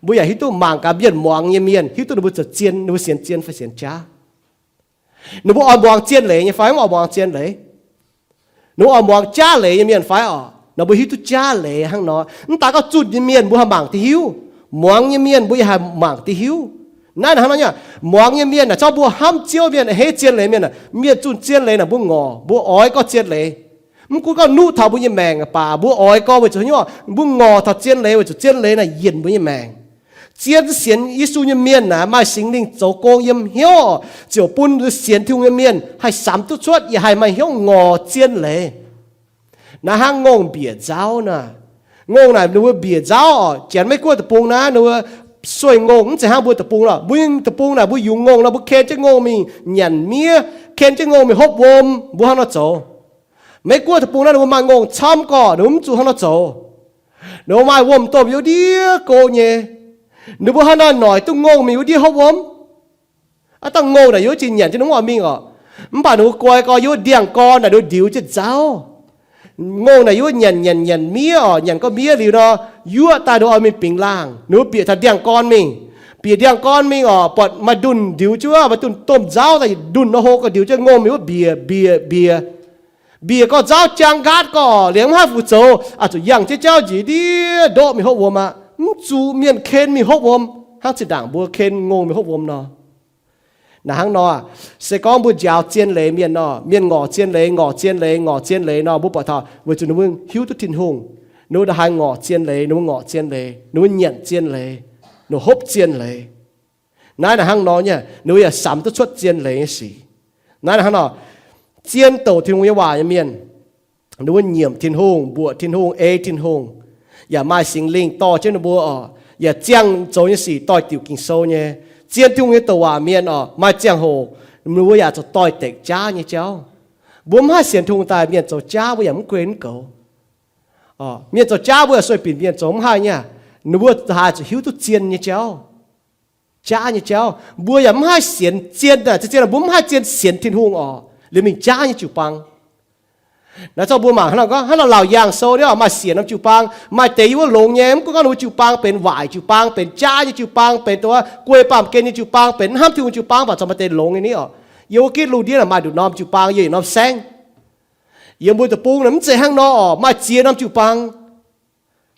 Mbuo yaac hiuv duqv mangc gaax mienh muangx nyei mienh, hiuv duqv ninh mbuo ziouc zien, ninh mbuo sienx zien fai sienx jaav. Ninh mbuo oix muangx zien leiz nyei fai mv oix muangx zien leiz? Ninh mbuo oix muangx jaav leiz nyei mienh fai oc? Nor mbuo hiuv duqv jaav leiz hnangv nor. Mv daaih gorngv zunh nyei mienh mbuo haih mangc duqv hiuv, muangx nyei mienh mbuo yaac haih mangc duqv hiuv. Naaiv hnangv nor nyei, muangx nyei mienh naaic, zorqv mbuo hnamv Ziouv mienh, a'hneiv zien leiz mienh, mienh zunh zien leiz naaic mbuo ngorc, mbuo oix gorngv zien leiz. Mv gunv gorngv nuqv taux mbuo nyei maengc baac mbuo oix gorngv weic zuqc haaix nyungc, mbuo ngorc taux zien leiz weic zuqc zien leiz naaic yienc mbuo nyei maengc. Zien sienx Yesu nyei mienh naaic maaih Singx Lingh zoux gong yiem hnyouv, ziouc bun sienx Tin-Hungh nyei mienh haih samx duqv cuotv yaac haih maaih hnyouv ngorc zien leiz. Naaiv hnangv ngongh mbiec nzauv naaic. Ngongh naaic ninh mbuo mbiec nzauv oc. Janx Meiv Guoqv deic-bung naaiv ninh mbuo sueih ngongh mv zeiz hnangv mbuo deic-bung lorqc. Mbuo deic-bung naaic mbuo yungz ngongh nor mbuo ken jienv ngongh mingh nyanc miev, ken jienv ngongh mingh hopv wuom, mbuo hnangv nor zoux. Meiv Guoqv deic-bung naaiv ninh mbuo maaih ngongh camv gorqv, ninh mbuo mv zuqc hnangv nor zoux. Ninh mbuo maaih wuom-domh yiem ndiev go nyei. Ninh mbuo hnangv nor noic duqv ngongh mingh wuov ndiev hopv wuom. Aav dangh ngongh naaic yiem wuov jiex nyanc jienv ninh mv oix mingh oc. Mv baac ninh mbuo guai gorx yiem wuov ndiangx-gorn naaic ninh mbuo ndiux jienv nzauv. Ngongh naaic yiem wuov nyanc nyanc nyanc miev oc, nyanc gorqv miev liuz nor, yuoqv daaih ninh mbuo oix mingh bingx laangh. Ninh mbuo bieqc taux ndiangx-gorn mingh. Bieqc ndiangx-gorn mingh oc, buatc maaih ndunh ndiux jienv wuov, maaih ndunh domh nzauv daaih, ndunh nor hlo gorqv ndiux jienv ngongh mingh wuov mbiec mbiec mbiec. Mbiec gorx nzauv jaang nqaatv gorx, liemh mv haih fu'zoux, aqc zuqc yangh jienv jauv njiec ndiev ndoqv mingh hopv wuom aqv. Mv zuqc mienh ken mingh hopv wuom hnangv zinh ndaangc mbuo ken ngongh mingh hopv wuom nor. Naaiv hnangv nor, se gorngv mbuo njaaux zien leiz mienh nor, mienh ngorc zien leiz, ngorc zien leiz, ngorc zien leiz nor, mbuo buatc taux weic zuqc ninh mbuo hiuv duqv Tin-Hungh, ninh mbuo ndongc haaix ngorc zien leiz, ninh mbuo ngorc zien leiz, ninh mbuo nyanc zien leiz, ninh mbuo hopv zien leiz. Naaiv naaic hnangv nor nyei, ninh mbuo yaac samx duqv cuotv zien leiz nyei sic. Naaiv naaic hnangv nor, zien douc Tin-Hungh nyei waac nyei mienh, Ninh mbuo nyiemc Tin-Hungh, mbuoqc Tin-Hungh, ei Tin-Hungh, yaac maaih Singx Lingh dorh jienv ninh mbuo oc, yaac ziangh zoux nyei sic doix-diuc Ging-Sou nyei, zien Tin-Hungh nyei douc waac mienh oc. Maaih ziangh hoc ninh mbuo yaac zoux doix-dekc jaav nyei jauv. Mbuo mv haih sienx Tin-Hungh daaih mienh zoux jaav, mbuo yaac mv guei mv goux. Mienh zoux jaav mbuo yaac sueih binc mienh zoux mv haih nyei. Ninh mbuo haiz zuqc hiuv duqv zien nyei jauv, jaav nyei jauv. Mbuo yaac mv haih sienx zien, zien, mbuo mv haih zien sienx Tin-Hungh oc, liuz mingh jaav nyei jiu-baang. Naaiv zorqv mbuo mangc hnangv nor, hnangv nor Laauc Yaangh Sou ni, maaih sienx norm jiu-baang, maaih deix yiem wuov longx nyei, mv gunv gorngv ninh mbuo jiu-baang benx waaic jiu-baang, benx jaav nyei jiu-baang, benx dongh wuov guei baamh gen nyei jiu-baang, benx hnamv Tin-Hungh jiu-baang, mv baac corc maaih deix longx nyei ni oc. Yiem wuov gitv lungh ndiev maaih nduqc norm jiu-baang, yiem yietc norm saengv. Yiem mbuo deic-bung naaic mv zeiz hnangv nor oc, maaih ziex norm jiu-baang.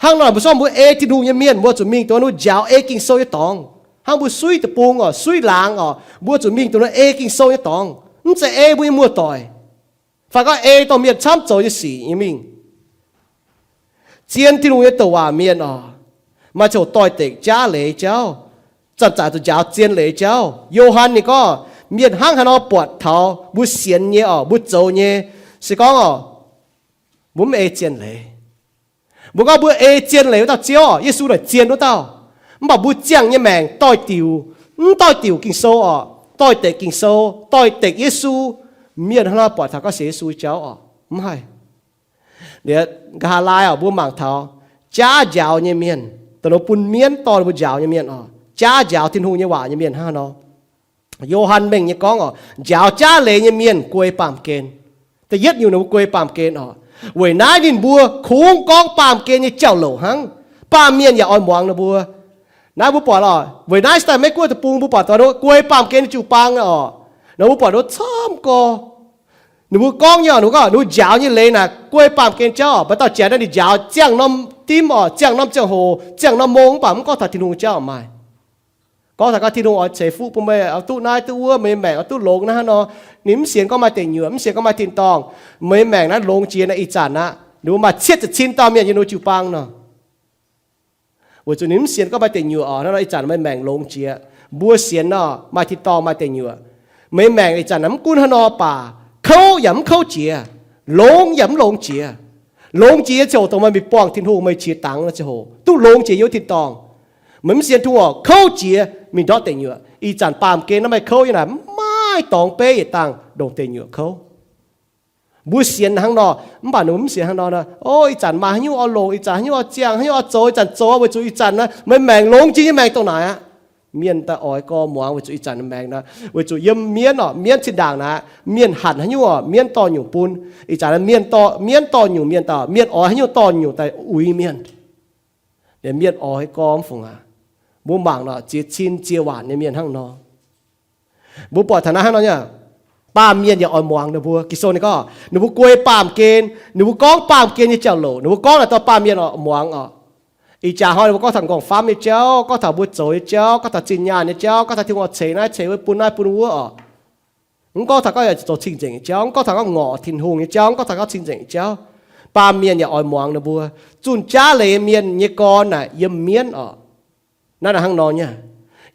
Hnangv nor mbuo zorqv mbuo ei Tin-Hungh nyei mienh, mbuo zuqc mingh dongh wuov njaaux ei Ging-Sou nyei dorngx. Hnangv mbuo suiv deic-bung oc, suiv laangz oc, mbuo zuqc mingh dongh wuov ei Ging-Sou nyei dorngx, mv zeiz ei mbuo nyei muoz-doic, fai gorngv ei dongh mienh camv zoux nyei sic nyei mingh. Zien Tin-Hungh nyei douc waac mienh oc, maaih ziangh hoc doix-dekc jaav leiz jauv, zanc-zanc zuqc njaaux zien leiz jauv. Yo^han ninh gorngv, mienh hnangv haaix nor buatc taux mbuo sienx nyei oc, mbuo zoux nyei, se gorngv oc, mbuo mv ei zien leiz. Mbuo gorngv mbuo ei zien leiz wuov dauh Ziouv oc, Yesu naaic zien wuov dauh. Mv baac mbuo ziangh nyei maengc doix-diuc, mv doix-diuc Ging-Sou oc, doix-dekc Ging-Sou, doix-dekc Yesu. Mienh hnangv nor buatc taux gorngv sienx Yesu jauv oc, mv haih. Liuz nqa'haav laai oc, mbuo mangc taux jaav njaaux nyei mienh, dongh ninh bun mienv dorh ninh mbuo njaaux nyei mienh oc, jaav njaaux Tin-Hungh nyei waac nyei mienh hnangv haaix nor. Yo^han Mengh nyei gorngv oc, njaaux jaav leiz nyei mienh guei baamh gen. Da'yietv nyungc ninh mbuo guei baamh gen oc, weic naaiv ninh mbuo kungx gorngv baamh gen nyei jauv-louc hnangv. Baamh mienh yaac oix muangx ninh mbuo. Naaiv mbuo buatc oc, weic naaiv se daaih Meiv-Guoqv deic-bung mbuo buatc dongh ninh mbuo guei baamh gen nyei jiu-baang oc, ninh mbuo buatc ninh mbuo camv gorx. Ninh mbuo gorngv nyei oc, ninh mbuo gorngv ninh mbuo njaaux nyei leiz naaic guei baamh gen jauv oc. Maaih dauh janx naaiv ninh njaaux ziangh norm dimv oc, ziangh norm ziangh hoc, ziangh norm mong, mv baac mv gorngv taux Tin-Hungh jauv maah. Gorngv taux gorngv Tin-Hungh oix ceix fuqv bun meih, oix duqv naaiv duqv wuov, meih nyei maengc oix duqv longx naaiv hnangv nor. Ninh mv sienx gorngv maaih deic nyuoqc, mv sienx gorngv maaih tin-dorngh. Meih nyei maengc naaiv longx jiex naaiv ih zanc aqv. Ninh mbuo maaih cietv ziepc cin dauh mienh yiem ninh mbuo jiu-baang nor. Weic zuqc ninh mv sienx gorngv maaih deic nyuoqc oc, hnangv nor ih zanc meih maengc longx jiex. Mbuo sienx nor, maaih tin-dorngh maaih deic nyuoqc. Meih maengc ih zanc naaiv mv gunv hnangv nor baac, kouv yaac mv kouv jiex, longx yaac mv longx jiex. Longx jiex nyei ziangh hoc dongh meih mingh buangh Tin-Hungh, meih qiex dangx nyei ziangh hoc duqv longx jiex yiem tin-dorngh. Meih mv sienx Tin-Hungh oc, kouv jiex mingh ndortv deic nyuoqc. Ih zanc baamh gen naaiv meih kouv nyei naaic, mv maaih dorngx beiv yietc dangh ndongc deic nyuoqc kouv. Mbuo sienx hnangv nor, mv baac ninh mbuo mv sienx hnangv nor. O, ih zanc maaih haaix nyungc oix longc, ih zanc haaix nyungc oix ziangh, haaix nyungc oix zoux, ih zanc zoux, weic zuqc ih zanc naaiv meih maengc longx jiex nyei maengc dongh naaic aqv. Mienh daaih oix gorx muangx weic zuqc ih zanc maengc naaiv, weic zuqc yiem mienv oc, mienv zinh ndaangc naaic, mienh hanc haaix nyungc oc, mienv dorh nyungc bun. Ih zanc mienv dorh, mienv dorh nyungc mienh daaih, mienh oix haaix nyungc dorh nyungc daaih uix mienh. Mienh oix gorx mv fungc aqv. Mbuo mangc nor, ziex cin ziex waanc nyei mienh hnangv nor. Mbuo buatc taux naaiv hnangv nor nyei, baamh mienh yaac oix muangx ninh mbuo. Ging-Sou ninh gorngv ninh mbuo guei baamh gen, ninh mbuo gorngv baamh gen nyei jauv-louc, ninh mbuo gorngv naaic dorh baamh mienh oix muangx oc. Ih jaax hnoi ninh mbuo gorngv taux nqorngv-famv nyei jauv, gorngv taux mbuo zoux nyei jauv, gorngv taux zinh nyaanh nyei jauv, gorngv taux Tin-Hungh oix ceix naaiv ceix wuov, bun naaiv bun wuov oc. Mv gorngv taux gorngv zoux cing-nzengc nyei jauv, mv gorngv taux gorngv ngorc Tin-Hungh nyei jauv, mv gorngv taux gorngv cing-nzengc nyei jauv. Baamh mienh yaac oix muangx ninh mbuo. Zunh jaav leiz mienh nyei gorn naaic yiem mienv oc. Naaiv hnangv nor nyei.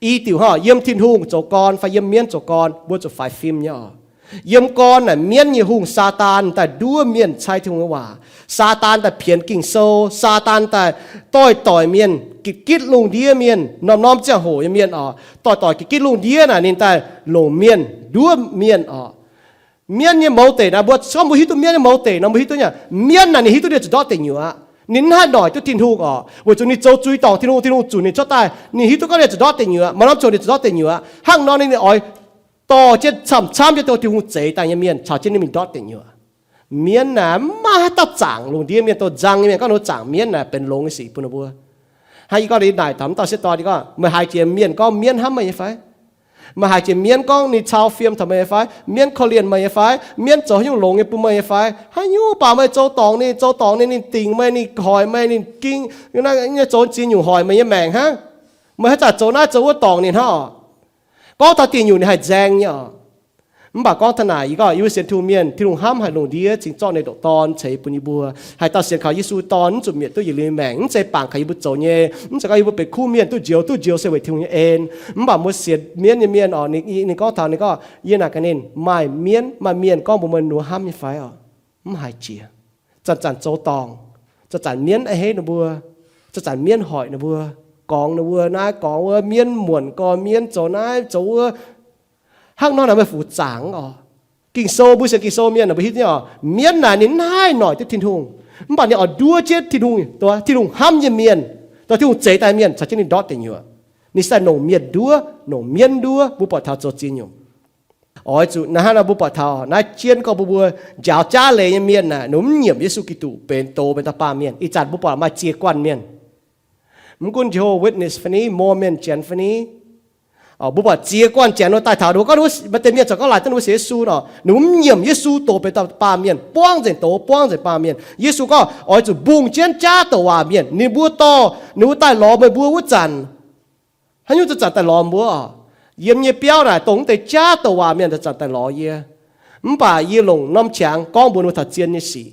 I diuc hnangv yiem Tin-Hungh zoux gorn fai yiem mienv zoux gorn, mbuo zuqc faix fim nyei oc. Yiem gorn naaic mienv nyei hungh, Saadaan, daaih nduov mienh cai Tin-Hungh nyei waac. Saadaan daaih pienx Ging-Sou. Saadaan daaih doix-doix mienh, gitv gitv lungh ndiev mienh, norm-norm ziangh hoc nyei mienh oc. Doix-doix gitv gitv lungh ndiev naaic ninh daaih longc mienh nduov mienh oc. Mienv nyei mouz deic naaic, mbuo gorngv mbuo hiuv duqv mienv nyei mouz deic nor, mbuo hiuv duqv nyei. Mienv naaic ninh hiuv duqv ninh zuqc ndortv deic nyuoqc. Ninh mv haih noic duqv Tin-Hungh oc, weic zuqc ninh zoux zuiz dorngc Tin-Hungh, Tin-Hungh zunc ninh cuotv daaih. Ninh hiuv duqv gorngv ninh zuqc ndortv deic nyuoqc, maaih norm ziangh hoc ninh zuqc ndortv deic nyuoqc. Hnangv nor ninh oix dorh jienv camv-camv jienv dongh Tin-Hungh zeix daaih nyei mienh caux jienv ninh mingh ndortv deic nyuoqc. Mienv naaic mv maaih haaix dauh zaangc lungh ndiev mienh, dongh nzang nyei mienh gorngv ninh zaangc mienv naaic benx longx nyei sic bun ninh mbuo. Hnangv yie gorngv, yie naaic taux m'dauh sieqv dorn, yie gorngv, meih haiz jiex mienh gorngv mienv hnamv meih nyei fai? Meih haiz jiex mienv gorngv ninh cau fiem taux meih nyei fai? Mienv korv-lienh meih nyei fai? Mienv zoux haaix nyungc longx nyei bun meih nyei fai? Haaix nyungc baac meih zoux dorngc ninh, zoux dorngc ninh, ninh dingc meih, ninh hoic meih, ninh ging, zoux ziex nyungc hoic meih nyei maengc hnangv. Meih haaix zanc zoux naaiv zoux wuov dorngc ninh hnangv oc. Gorngv taux dingc nyungc ninh haih nzaeng nyei oc. Mv baac gorngv taux naaic, yie gorngv yie mbuo sienx Tin-Hungh mienh, Tin-Hungh hnamv haic lungh ndiev cingx zorqv ninh ndoqc Dorn ceix bun yie mbuo, haih dauh sienx kaux Yesu Dorn mv zuqc mietc duqv yietc liuz maengc, mv zeiz bangc kaux yie mbuo zoux nyei, mv zeiz gorngv yie mbuo benx kuv mienh duqv njoux, duqv njoux se weic Tin-Hungh nyei en. Mv baac mbuo sienx mienv nyei mienh oc, ninh gorngv taux, ninh gorngv, yie naaic gaax ninh, maaih mienv, maaih mienh gorngv mbuox meih ninh mbuo hnamv nyei fai oc? Mv haih jiex. Zanc-zanc zoux dorngc, zanc-zanc mienv a'hneiv ninh mbuo, zanc-zanc mienv hoic ninh mbuo, gorngv ninh mbuo naaiv gorngv wuov, mienv muonc gorn mienv zoux naaiv zoux wuov. Hnangv nor naaic meih fu zaangc oc. Ging-Sou, mbuo sienx Ging-Sou mienh naaic mbuo hiuv duqv oc, mienv naaic ninh mv haih noic duqv Tin-Hungh, mv baac ninh oix nduov jienv Tin-Hungh, Tin-Hungh hnamv nyei mienh, Tin-Hungh zeix daaih mienh caux jienv ninh ndortv deic nyuoqc. Ninh se daaih longc mienh nduov, longc mienv nduov, mbuo buatc taux zoux ziex nyungc. Oix zuqc naaiv hnangv nor mbuo buatc taux naaiv jienv gorngv mbuo, mbuo njaaux jaav leiz nyei mienh naaic, ninh mv nyiemc Yesu Giduc benx doz benx dauh baamh mienh. Ih zanc mbuo buatc maaih ziex guanh mienh, mv gunv Jehovah Witness fai ni, Mormon Janx fai ni, mbuo buatc ziex guanh Janx ninh daaih taux ninh mbuo gorngv, maaih deix mienh corc gorngv laaic daaih ninh mbuo sienx Yesu nor, ninh mbuo mv nyiemc Yesu doz benx dauh baamh mienh, buangv nzengc doz, buangv nzengc baamh mienh. Yesu gorngv oix zuqc mbungh jienv jaav douc waac mienh, ninh mbuo dorh, ninh mbuo daaih lorz meih mbuo wuov zanc, haaix nyungc zanc-zanc daaih lorz mbuo oc? Yiem nyei biauv naaic dongh mv deix jaav douc waac mienh zanc-zanc daaih lorz yie. Mv baac yie longc norm qangx gorngv mbuox ninh mbuo taux zien nyei sic.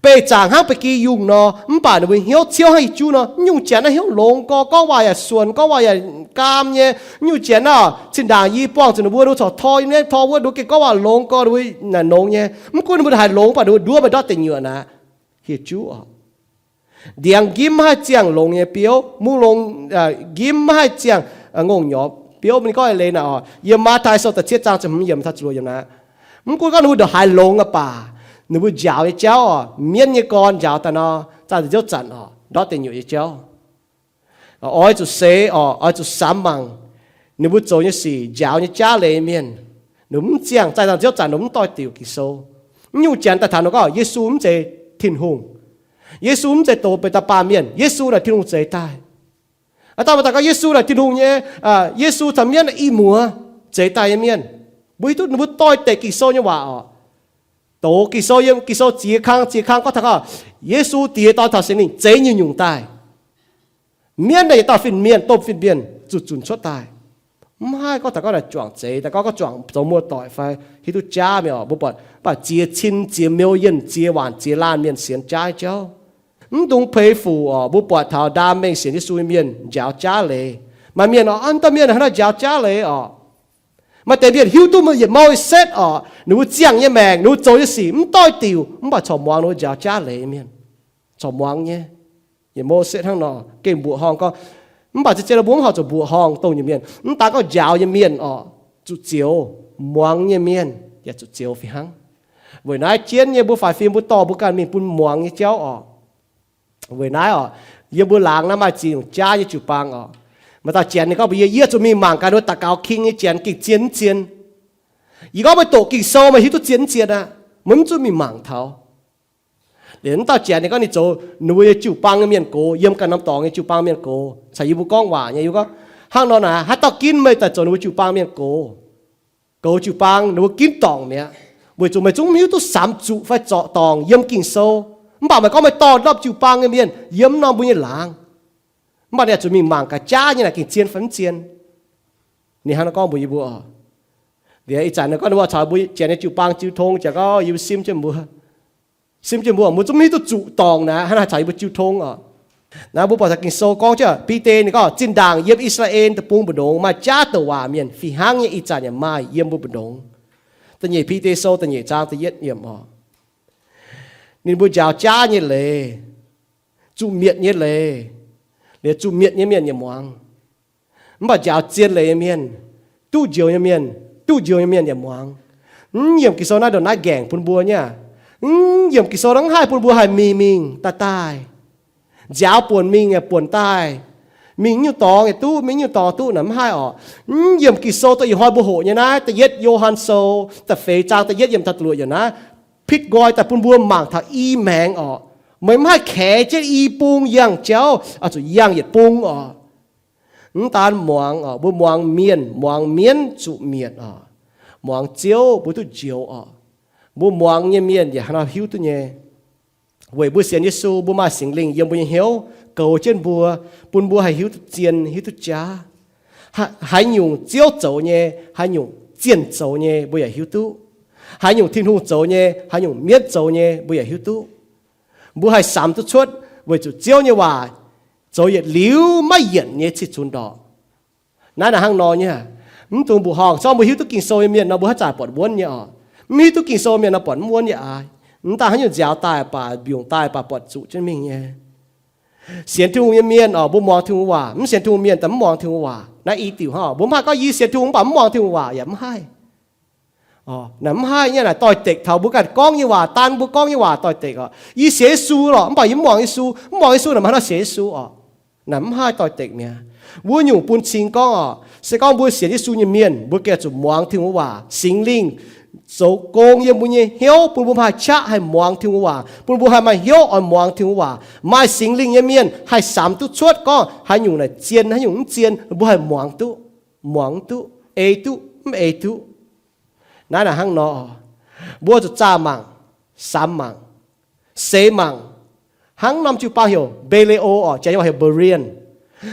Beih zaangc hnangv ba'gi yungh nor, mv baac ninh mbuo hnyouv ciouv hnangv i juv nor. Mv nyungc Janx naaiv hnyouv longx gorx, gorngv waac yaac suonc, gorngv waac yaac gaam nyei. Mv nyungc Janx naaiv, zinh ndaangc yie buangh zuqc ninh mbuo, ninh mbuo corc tor yie, tor wuov, ninh mbuo gengh gorngv waac longx gorx, ninh mbuo naaic longx nyei. Mv gunv ninh mbuo haaix longx, mv baac ninh mbuo nduov meih ndortv deic nyuoqc naaic, hieh juv oc. Ndiangx-nqimv maiv haih ziangh longx nyei biouv, mungv longx, nqimv maiv haih ziangh ngongh nyorx biouv. Ninh gorngv eix leiz naaic oc, yiem Matv^tai Sou da'cietv zaang ziepc hmz yiemc taux ziepc luoqc yiemc naaiv. Mv gunv gorngv ninh mbuo ndongc haaix longx aqv baac, ninh mbuo njaaux nyei jauv oc, mienv nyei gorn njaaux daaih nor, zaah nziouv zanc oc, ndortv deic nyuoqc nyei jauv. Oix zuqc seix oc, oix zuqc samx mangc ninh mbuo zoux nyei sic, njaaux nyei jaav leiz mienh. Ninh mbuo mv ziangh, zaah nziouv zanc ninh mbuo mv doix-diuc Ging-Sou. Mv nyungc Janx daaih taux ninh gorngv Yesu mv zeiz Tin-Hungh. Yesu mv zeiz doz benx dauh baamh mienh. Yesu naaic Tin-Hungh zeix daaih. Aa, daaih maaih daaih gorngv Yesu naaic Tin-Hungh nyei, Yesu caux mienv i muoz zeix daaih nyei mienh. Mbuo hiuv duqv ninh mbuo doix-dekc Ging-Sou nyei waac oc. Doz Ging-Sou, yiem Ging-Sou ziex kang, ziex kang gorngv taux gorngv Yesu Diex, Dorn caux Singx Lingh zeix nyungc-nyungc daaih. Mienv naaic yietc dauh fin-mienh, domh fin-mienh zuqc zunc cuotv daaih. Mv haih gorngv taux gorngv naaic juangc zeix, daaih gorngv, gorngv juangc zoux muoz-doic fai hiuv duqv jaav mingh oc. Mbuo buatc, mv baac ziex cin ziex million, ziex waanc ziex laanh mienh sienx jaav nyei jauv. Mv dungx peix fuc oc. Mbuo buatc taux ndaam mengh sienx Yesu nyei mienh njaaux jaav leiz. Maaih mienh oc, aa, dauh mienh hnangv naaiv njaaux jaav leiz oc. Maaih deix mienh hiuv duqv meih yietc Mose oc, ninh mbuo ziangh nyei maengc, ninh mbuo zoux nyei sic mv doix-diuc, mv baac corc muangx ninh mbuo njaaux jaav leiz mienh. Corc muangx nyei. Yietc Mose hnangv nor gengh mbuoqc horngh gorngv, mv baac zien-zien mbuo mv horpc zuqc mbuoqc horngh dongh nyungc mienh, mv daan gorngv njaaux nyei mienh oc, zuqc zioux, muangx nyei mienh yaac zuqc zioux fih hnangv. Weic naaiv jienv nyei mbuo faix fim mbuo dorh mbuo ganh mingh bun muangx nyei jauv oc. Weic naaiv oc, yiem mbuo laangz naaiv maaih ziex nyungc jaav nyei jiu-baang oc. Maaih dauh Janx ninh gorngv mbuox yie, yie zuqc mingh mangc gaax ninh mbuo daux gaux king nyei Janx gengh zien mv zien. Yie gorngv meih doqc Ging-Sou meih hiuv duqv zien mv zien aqv. Meih mv zuqc mingh mangc taux. Liuz mv dauh Janx ninh gorngv ninh zoux ninh mbuo nyei jiu-baang nyei mienh gox, yiem ganh norm dorngx nyei jiu-baang mienh gox, caux yie mbuo gorngv waac nyei. Yie gorngv, hnangv nor naaic, haaix dauh ginv meih daaih zoux ninh mbuo jiu-baang mienh gox? Goux jiu-baang ninh mbuo ginv dorngc mi'aqv, weic zuqc meih zungv mv hiuv duqv samx zuqc fai zorc dorngc yiem Ging-Sou. Mv baac meih gorngv meih dorh norm jiu-baang nyei mienh yiem norm mbuo nyei laangz. Mv baac ninh zuqc mingh mangc gaax jaav nyei naaic gengh zien fai mv zien. Ninh hnangv naaiv gorngv mbuox yie mbuo oc. Liuz ih zanc ninh gorngv ninh mbuo caux mbuo Janx nyei jiu-baang jiu tong, Janx gorngv yie mbuo simv jienv mbuo, simv jienv mbuo, mbuo zungv mv hiuv duqv zuqc dorngc naaic, hnangv naaic caux yie mbuo jiu tong oc. Naaiv mbuo buatc taux Ging-Sou gorngv jienv, Bide ninh gorngv, zinh ndaangc yiem I^saa^laa^en Deic-Bung mbu'ndongx maaih jaav douc waac mienh, fih hnangv nyei ih zanc yaac maaih yiem mbuo mbu'ndongx. Da'nyeic Bide Sou da'nyeic zaang da'yietv yiemc oc. Ninh mbuo njaaux jaav nyei leiz, zuqc mietc nyei leiz, liuz zuqc mietc nyei mienh yaac muangx. Mv baac njaaux zien leiz nyei mienh, duqv njoux nyei mienh, duqv njoux nyei mienh yaac muangx. Mv nyiemc Ging-Sou naaiv ndongc naaiv nqaengc bun mbuo nyei aqv. Mv nyiemc Ging-Sou naaiv mv haih bun mbuo haih mingh mingh daaih daaih, nziaaux buonc mingh yaac buonc daaih, mingh nyungc dorngx yaac duqv, mingh nyungc dorngx duqv naaic mv haih oc. Mv nyiemc Ging-Sou dongh ih hnoi mbuo hoqc nyei naaiv da'yietv Yo^han Sou da'feix zaang da'yietv yiemc taux da'luoqc yiemc naaiv, pitv nqoi daaih bun mbuo mangc taux i maengx oc. Meih mv haih kaex jienv i bung yangh jauv, oix zuqc yangh yietc bung oc. Mv daan muangx oc, mbuo muangx mienh, muangx mienv zuqc mietc oc. Muangx Ziouv mbuo duqv njoux oc. Mbuo muangx nyei mienh yaac hnangv nor hiuv duqv nyei. Weic mbuo sienx Yesu, mbuo maaih Singx Lingh yiem mbuo nyei hnyouv goux jienv mbuo, bun mbuo haih hiuv duqv zien, hiuv duqv jaav. Haaix nyungc Ziouv zoux nyei, haaix nyungc zienh zoux nyei, mbuo yaac hiuv duqv. Haaix nyungc Tin-Hungh zoux nyei, haaix nyungc mienv zoux nyei, mbuo yaac hiuv duqv. Mbuo haih samx duqv cuotv weic zuqc Ziouv nyei waac zoux yietc liuz maiv yienc nyei cih cunx ndorqc. Naaiv naaic hnangv nor nyei. Mv dungx mbuoqc horngh. Zorqv mbuo hiuv duqv Ging-Sou nyei mienh nor, mbuo haaix zanc buatc wuonv nyei oc. Mv hiuv duqv Ging-Sou mienh nor, buatc mv wuonv nyei aqv. Mv daaih haaix nyungc nziaaux daaih baac, mbiungc daaih baac buatc zuqc jienv mingh nyei. Sienx Tin-Hungh nyei mienh oc, mbuo muangx Tin-Hungh waac. Mv sienx Tin-Hungh mienh daaih mv muangx Tin-Hungh waac. Naaiv i diuc hnangv oc. Mbuo mv haih gorngv yie sienx Tin-Hungh mv baac mv muangx Tin-Hungh waac yaac mv haih. Naaic mv haih nyei, naaic doix-dekc taux mbuo ganh gorngv nyei waac, daan mbuo gorngv nyei waac doix-dekc oc. Yie sienx Yesu lorqc, mv baac yie mv muangx Yesu. Mv muangx Yesu naaic maiv haih sienx Yesu oc. Naaic mv haih doix-dekc mi'aqv. Wuov nyungc bun cing gorngv oc, se gorngv mbuo sienx Yesu nyei mienh, mbuo gengh zuqc muangx Tin-Hungh waac. Singx Lingh zoux gong yiem mbuo nyei hnyouv bun mbuo haih qaqv haih muangx Tin-Hungh waac, bun mbuo haih maaih hnyouv oix muangx Tin-Hungh waac. Maaih Singx Lingh nyei mienh haih samx duqv cuotv gorngv haaix nyungc naaic zien, haaix nyungc mv zien, mbuo haih muangx duqv, muangx duqv, ei duqv, mv ei duqv. Naaiv naaic hnangv nor, mbuo zuqc zaah mangc, samx mangc, seix mangc. Hnangv norm jiu-baang heuc Mbaa^le^o oc, Janx waac heuc Berean.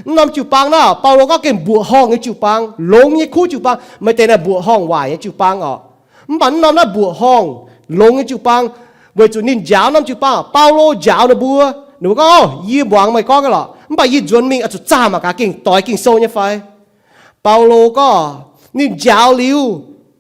Mv norm jiu-baang naaiv, Baulo gorngv gengh mbuoqc horngh nyei jiu-baang, longx nyei kuv jiu-baang, maaih deix naaic mbuoqc horngh waaic nyei jiu-baang oc. Mv baac mv norm naaiv mbuoqc horngh, longx nyei jiu-baang, weic zuqc ninh njaaux norm jiu-baang. Baulo njaaux ninh mbuo, ninh mbuo gorngv, Yie muangx meih gorngv nyei lorqc, mv baac yie nzuonx mingh oix zuqc zaah mangc gaax gengh doix Ging-Sou nyei fai. Baulo gorngv ninh njaaux liuz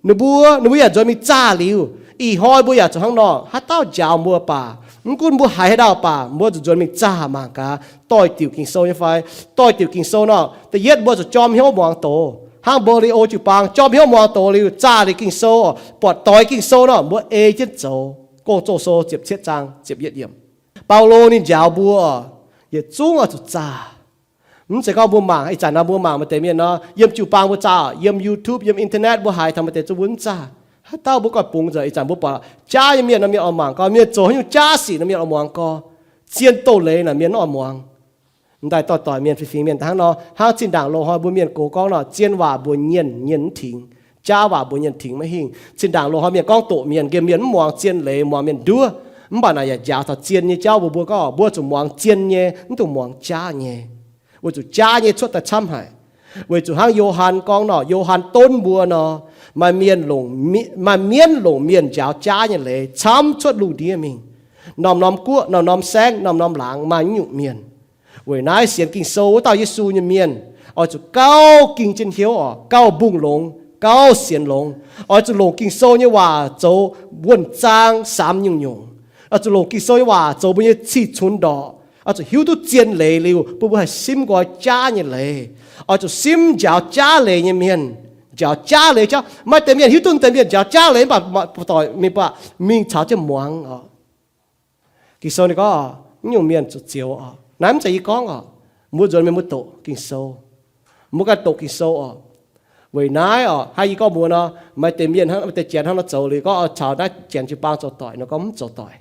ninh mbuo, ninh mbuo yaac nzuonx mingh zaah liuz. Ih hnoi mbuo yaac zuqc hnangv nor, haaix dauh njaaux mbuo baac, mv gunv mbuo haiz haaix dauh baac, mbuo zuqc nzuonx mingh zaah mangc gaax, doix-diuc Ging-Sou nyei fai. Doix-diuc Ging-Sou nor, da'yietv mbuo zuqc jorm hnyouv muangx doz, hnangv Mbaa^le^o jiu-baang jorm hnyouv muangx doz liuz zaah liuz Ging-Sou, buatc doix Ging-Sou nor, mbuo ei jienv zoux. Gong-Zoh Sou ziepc cietv zaang ziepc yietv yiemc. Baulo ninh njaaux mbuo yietc zungv oix zuqc zaah. Mv zeiz gorngv mbuo mangc, ih zanc nor mbuo mangc maaih deix mienh nor, yiem jiu-baang mbuo zaah, yiem YouTube, yiem internet mbuo haiz taux maaih deix zungv mbuo mv zaah. Haaix dauh mbuo goiv bungx nzengc, ih zanc mbuo buatc jaav nyei mienh nor mienh oix mangc gorx, mienh zoux haaix nyungc jaav sic nor mienh oix muangx gorx. Zien doz-leiz naaic mienh mv oix muangx. M'daaih doix-doix mienh fingx fingx mienh daaih hnangv nor, hnangv zinh ndaangc loz-hnoi mbuo mienh gox gorngv nor, zien waac mbuox mienh, mienh mv tingx. Jaav waac mbuox mienh tingx maiv hingh. Zinh ndaangc loz-hnoi mienh gorngv doqc mienh, nqemh mienh mv muangx zien leiz, muangx mienh nduov. Mv baac naaic yaac njaaux taux zien nyei jauv mbuox mbuo gorngv mbuo zuqc muangx zien nyei, mv dungx muangx jaav nyei. Weic zuqc jaav nyei cuotv daaih camv haic. Weic zuqc hnangv Yo^han gorngv nor, Yo^han donv mbuo nor, maaih mienh longc, maaih mienv longc mienh njaaux jaav nyei leiz camv cuotv lungh ndiev mingh. Norm-norm guoqv, norm-norm saengv, norm-norm laangz maaih nyungc mienh. Weic naaiv sienx Ging-Sou wuov dauh Yesu nyei mienh oix zuqc gauh ging jienv hnyouv oc, gauh mbungh longx, gauh sienx longx. Oix zuqc longc Ging-Sou nyei waac zoux wuonh zaang samx nyungc-nyungc. Oix zuqc longc Ging-Sou nyei waac zoux mbuo nyei cih cunx ndorqc. Oix zuqc hiuv duqv zien leiz liuz bun mbuo haih simv nqoi jaav nyei leiz. Oix zuqc simv njaaux jaav leiz nyei mienh, njaaux jaav leiz jauv. Maaih deix mienh hiuv duqv deix mienh njaaux jaav leiz mv baac doic mingh baac mingh caux jienv muangx oc. Ging-Sou ninh gorngv, mv nyungc mienh zuqc zioux oc. Naaiv mv zeiz yie gorngv oc. Mbuo nzuonx mienh mbuo doqc Ging-Sou. Mbuo ganh doqc Ging-Sou oc. Weic naaiv oc, hnangv yie gorngv mbuox nor, maaih deix mienh hnangv, maaih deix janx hnangv nor zoux liuz gorngv caux naaiv janx jiu-baang zoux doic nor, gorngv mv zoux doic.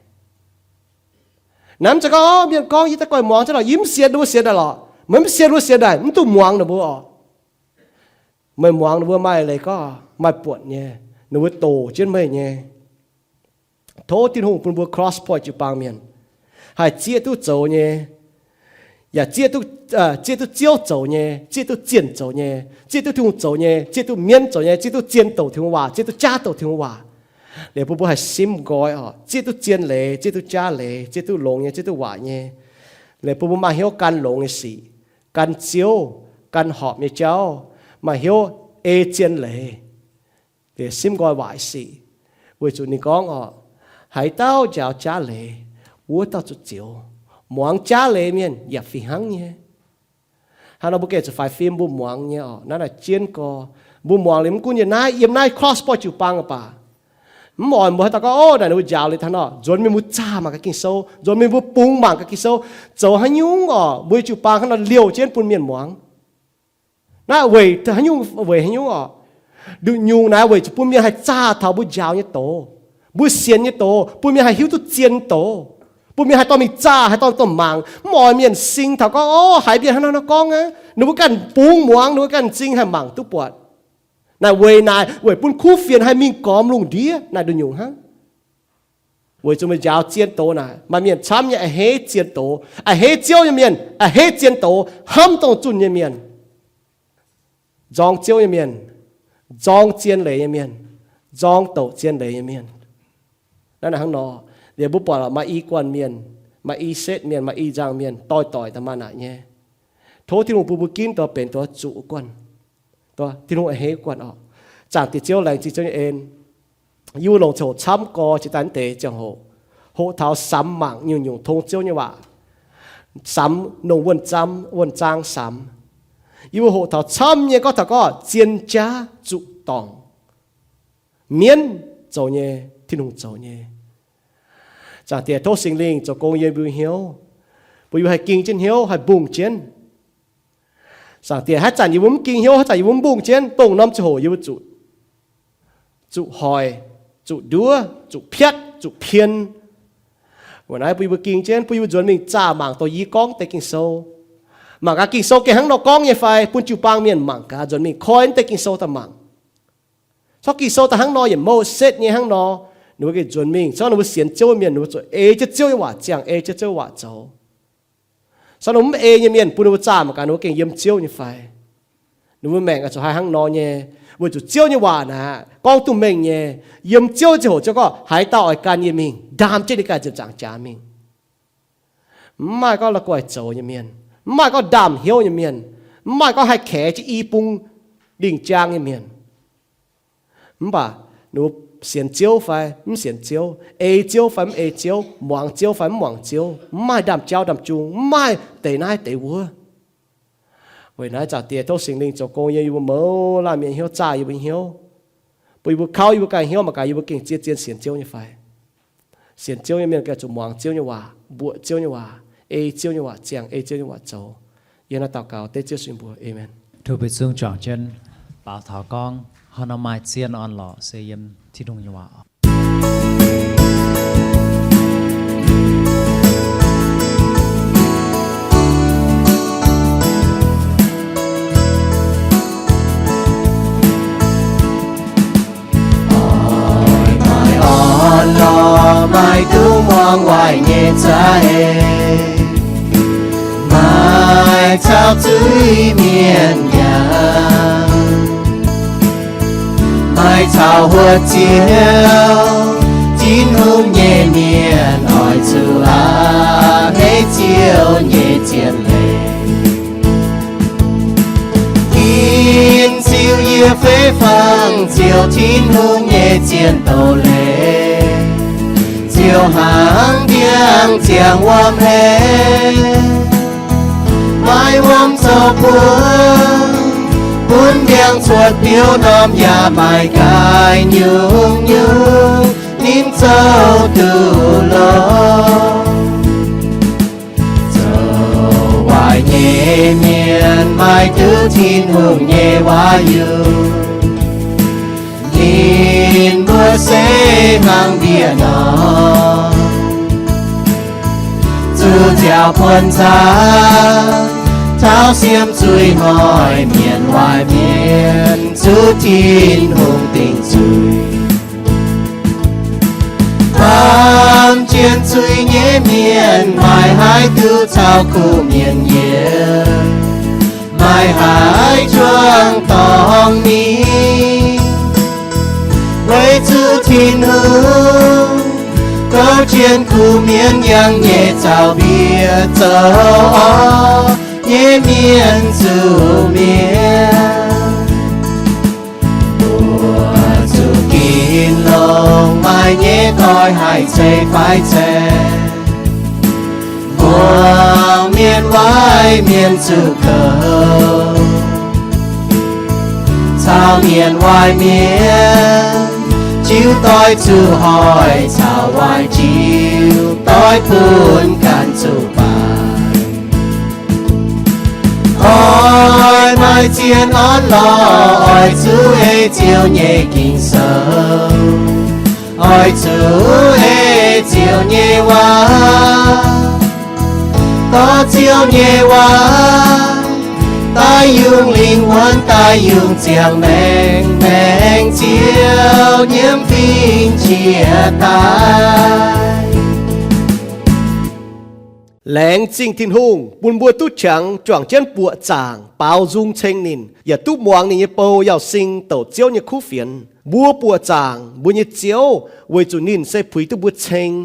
Naaiv mv zeiz gorngv mienh gorngv yie daaih goiv muangx zenv lorqc, yie mv sienx ninh mbuo sienx daaih lorqc. Meih mv sienx ninh mbuo sienx daaih, mv dungx muangx ninh mbuo oc. Meih muangx ninh mbuo maaih leiz gorngv maaih buonc nyei, ninh mbuo doqc jienv meih nyei. Tov Tin-Hungh bun mbuo Cross Point jiu-baang mienh haih zieqv duqv zoux nyei, yaac zieqv duqv, zieqv duqv Ziouv zoux nyei, zieqv duqv zienh zoux nyei, zieqv duqv Tin-Hungh zoux nyei, zieqv duqv mienv zoux nyei, zieqv duqv zien douc Tin-Hungh waac, zieqv duqv jaav douc Tin-Hungh waac. Liuz bun mbuo haih simv nqoi oc, zieqv duqv zien leiz, zieqv duqv jaav leiz, zieqv duqv longx nyei, zieqv duqv waaic nyei. Liuz bun mbuo maaih hnyouv gan longx nyei sic, gan Ziouv, gan horpc nyei jauv, maaih hnyouv ei zien leiz. Liuz simv nqoi waaic sic, weic zuqc ninh gorngv oc, haaix dauh njaaux jaav leiz, wuov dauh zuqc zioux. Muangx jaav leiz mienh yaac fih hnangv nyei. Hnangv nor mbuo gengh zuqc faix fim mbuo muangx nyei oc. Naaiv naaic jienv gorx, mbuo muangx liuz mv gunv yiem naaiv, yiem naaiv Cross Point jiu-baang baac, mv oix mbuo haaix dauh gorngv, ov, naaic ninh mbuo njaaux liuz hnangv nor, nzuonx mingh mbuo zaah mangc gaax Ging-Sou, nzuonx mingh mbuo bungx mangc gaax Ging-Sou, zoux haaix nyungc oc, mbuo nyei jiu-baang hnangv nor liouh jienv bun mienh muangx. Naaiv weic haaix nyungc, weic haaix nyungc oc? Nduqc nyungc naaiv weic zuqc bun mienh haih zaah taux mbuo njaaux nyei doz, mbuo sienx nyei doz, bun mienh haih hiuv duqv zien doz, bun mienh haih dorh mingh zaah, haih dorh dorh mangc. Mv oix mienh sing taux gorngv, ov, haiz mienh hnangv naaiv nor gorngv aqv, ninh mbuo ganh bungx muangx, ninh mbuo ganh m'zing haih mangc duqv buatc. Naaic weic naaic, weic bun kuv fienx haih mingh gormx lungh ndiev naaic nduqc nyungc hnangv. Weic zuqc meih njaaux zien doz naaic, maaih mienh camv nyei a'hneiv zien doz, a'hneiv Ziouv nyei mienh, a'hneiv zien doz, hnamv dongh zunh nyei mienh, nzorng Ziouv nyei mienh, nzorng zien leiz nyei mienh, nzorng douc zien leiz nyei mienh. Naaiv hnangv nor, liuz mbuo buatc maaih i guanh mienh, maaih i setv mienh, maaih i nzangc mienh doix-doix daaih maaih naaic nyei. Tov Tin-Hungh bun mbuo ginv daaih benx dongh zuqc guanh, Tin-Hungh a'hneiv guanh oc. Zaangc Diex Ziouv, laengz zingh Ziouv nyei en. Yie mbuo longc ziangh hoc camv gorx jiex daaih naaiv deix ziangh hoc, Hoqc taux samx mangc nyungc-nyungc tong Ziouv nyei waac, samx nongh wuonh zaang samx. Yie mbuo hoqc taux camv nyei gorngv taux gorngv zien jaav zuqc dorngc, mienv zoux nyei, Tin-Hungh zoux nyei. Zaangc Diex, tov Singx Lingh zoux gong yiem mbuo hnyouv, bun yie mbuo haih ging jienv hnyouv, haih mbungh jienv. Zaangc Diex, haaix zanc yie mbuo mv ging hnyouv, haaix zanc yie mbuo mv mbungh jienv, dongh norm ziangh hoc yie mbuo zuqc, zuqc hoic, zuqc nduov, zuqc piatv, zuqc pien. Weic naaiv bun yie mbuo ging jienv, bun yie mbuo nzuonx mingh zaah mangc dongh yie gorngv deix Ging-Sou. Mangc gaax Ging-Sou gengh hnangv nor gorngv nyei fai, bun jiu-baang mienh mangc gaax, nzuonx mingh koi deix Ging-Sou daaih mangc. Corc Ging-Sou daaih hnangv nor, yietc mouh setv nyei hnangv nor, ninh mbuo gengh nzuonx mingh. Corc ninh mbuo sienx Ziouv mienh, ninh mbuo zuqc ei jienv Ziouv nyei waac ziangh, ei jienv Ziouv nyei waac zoux. Corc ninh mbuo mv ei nyei mienh, bun ninh mbuo zaah mangc gaax ninh mbuo gengh yiem Ziouv nyei fai. Ninh mbuo maengc oix zuqc haih hnangv nor nyei, weic zuqc Ziouv nyei waac naaic gorngv duqv mengh nyei. Yiem Ziouv nyei ziangh hoc, Ziouv gorngv, haaix dauh oix gan yie mingh, ndaam jienv ninh ganh ziepc nzaangc jaax mingh. Mv maaih gorngv la'guaih zoux nyei mienh, mv maaih gorngv ndaamv hnyouv nyei mienh, mv maaih gorngv haih kaex jienv i bung lingh jaang nyei mienh. Mv baac ninh mbuo sienx Ziouv fai mv sienx Ziouv, ei Ziouv fai mv ei Ziouv, muangx Ziouv fai mv muangx Ziouv, mv maaih ndaamv-jauv ndaamv-jung, mv maaih deix naaiv deix wuov. Weic naaiv Zaangc Diex, tov Singx Lingh zoux gong yiem yie mbuo mouz laanh mienh hnyouv, zaah yie mbuo hnyouv, bun yie mbuo kauv yie mbuo ganh hnyouv mangc gaax yie mbuo gengh zien-zien sienx Ziouv nyei fai. Sienx Ziouv nyei mienh gengh zuqc muangx Ziouv nyei waac, mbuoqc Ziouv nyei waac, ei Ziouv nyei waac ziangh, ei Ziouv nyei waac zoux. Yie naaiv daux gaux dengv Ziouv sin mbuox. Aamen. Tov mbuo zungv juangc jienv baaux taux gorngv, haaix nor maaih zien orn-lorqc se yiem Tin-Hungh nyei waac. Oix maaih orn-lorqc, maaih duqv muangx waaic nyei za'eix, maaih caux zuiz-mienh yangh, maaih caux huotv Ziouv, Tin-Hungh nyei mienh oix zuqc a'hneiv Ziouv nyei zien leiz. Tin-Ziu yie fei fangx, Ziouv Tin-Hungh nyei zien doz-leiz, Ziouv hnangv ndiangx ziangx wuom hei, maaih wuom zoux buov, bun ndiangx cuotv biouv norm yaac maaih gaaix nyungc-nyungc ninh zoux duqv longx. Zoux waaic nyei mienh maaih duqv Tin-Hungh nyei waac-yunh, ninh mbuo se hnangv ndie-ndorm zuqc nziaaux buonv nzangc, taux siemv zuiz hnoi mienh waaic mienh zuqc Tin-Hungh dingc zuiz. Baamh jienv zuiz nyei mienh maaih haih duqv caux kuh mienh yiem, maaih haih juangc dorngx mingh. Weic zuqc Tin-Hungh gouv jienv kuh mienh, yangh nyei zaux mbiec zoux orv nyei mienh zuqc mienh. Mbuo zuqc ginx longx, maaih nyei doix haih ceix fai ceix. Muangx mienh waaic mienh zuqc kouv, caux mienh waaic mienh jiu doix zuqc hoic, caux waaic jiu doix bun ganh zuqc baamh. Oix maaih zien orn-lorqc, oix zuqc ei Ziouv nyei Ging-Sou, oix zuqc ei Ziouv nyei waac, dorh Ziouv nyei waac daaih yungz lingh wuonx, daaih yungz ziangh maengc, maengc Ziouv nyiemv fingx jiex daaih. Laengz zingh Tin-Hungh bun mbuo duqv qangx juangc jienv buoqc zaangc baaux nzung ceng ninh, yaac duqv muangx ninh nyei bou Yauz Sing douc Ziouv nyei kuv fienx. Mbuo buoqc zaangc mbuo nyei Ziouv weic zuqc ninh se puix duqv mbuo ceng.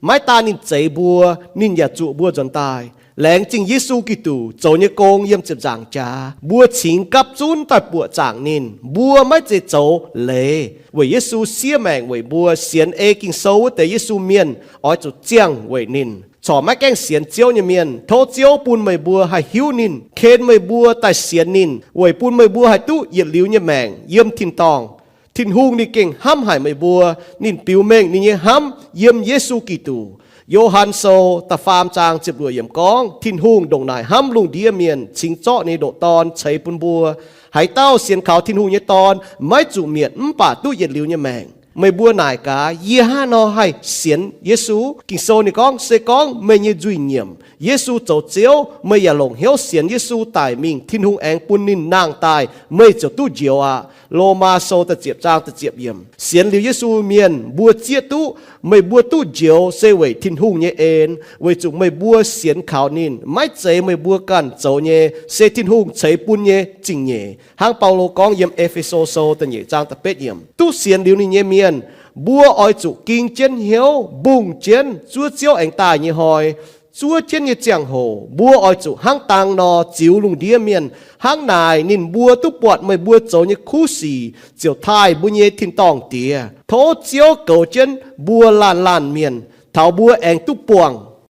Maiv daan ninh zeix mbuo, ninh yaac zuoqc mbuo nzuonx daaih. Laengz zingh Yesu Giduc zoux nyei gong yiem ziepc nzaangc jaax, mbuo cingx gapv zunv daaih buoqc zaangc ninh. Mbuo maiv zeiz zoux leiz, weic Yesu siev maengc weic mbuo, sienx ei Ging-Sou wuov deix Yesu mienh oix zuqc ziangh weic ninh. Corc maiv gaengh sienx Ziouv nyei mienh, tov Ziouv bun meih mbuo haih hiuv ninh, ken meih mbuo daaih sienx ninh, weic bun meih mbuo haih duqv yietc liuz nyei maengc yiem tin-dorngh. Tin-Hungh ninh gengh hnamv haic meih mbuo. Ninh biux mengh ninh nyei hnamv yiem Yesu Giduc. Yo^han Sou da'faam zaang ziepc luoqc yiemc gorngv, Tin-Hungh ndongc naaic hnamv lungh ndiev mienh, cingx zorqv ninh nyei ndoqc Dorn ceix bun mbuo. Haaix dauh sienx kaux Tin-Hungh nyei Dorn maiv zuqc mietc mv baac duqv yietc liuz nyei maengc. Meih mbuo naaic gaax, yie hnangv haaix nor haih sienx Yesu? Ging-Sou ninh gorngv, se gorngv meih nyei nzuih nyiemc, Yesu zoux Ziouv, meih yaac longc hnyouv sienx Yesu daic mingh, Tin-Hungh aengx bun ninh nangh daaih, meih ziouc duqv njoux aqv. Lomaa Sou da'ziepc zaang da'ziepc yiemc. Sienx liuz Yesu mienh mbuo zieqv duqv, meih mbuo duqv njoux se weic Tin-Hungh nyei en, weic zuqc meih mbuo sienx kaux ninh. Maiv zeiz meih mbuo ganh zoux nyei, se Tin-Hungh ceix bun nyei zingh nyeic. Hnangv Baulo gorngv yiem E^fe^so Sou da'nyeic zaang da'betv yiemc, duqv sienx liuz ninh nyei mienh, mbuo oix zuqc ging jienv hnyouv, mbungh jienv zuov Ziouv aengx daaih nyei hnoi. Zuov jienv nyei ziangh hoc mbuo oix zuqc hnangv dang nor ziux lungh ndiev mienh. Hnangv naaic ninh mbuo duqv buatc meih mbuo zoux nyei kuv sic, ziouc taaih mbuo nyei tin-dorngh Diex. Tov Ziouv goux jienv mbuo laanh laanh mienh, taux mbuo aengx duqv buangh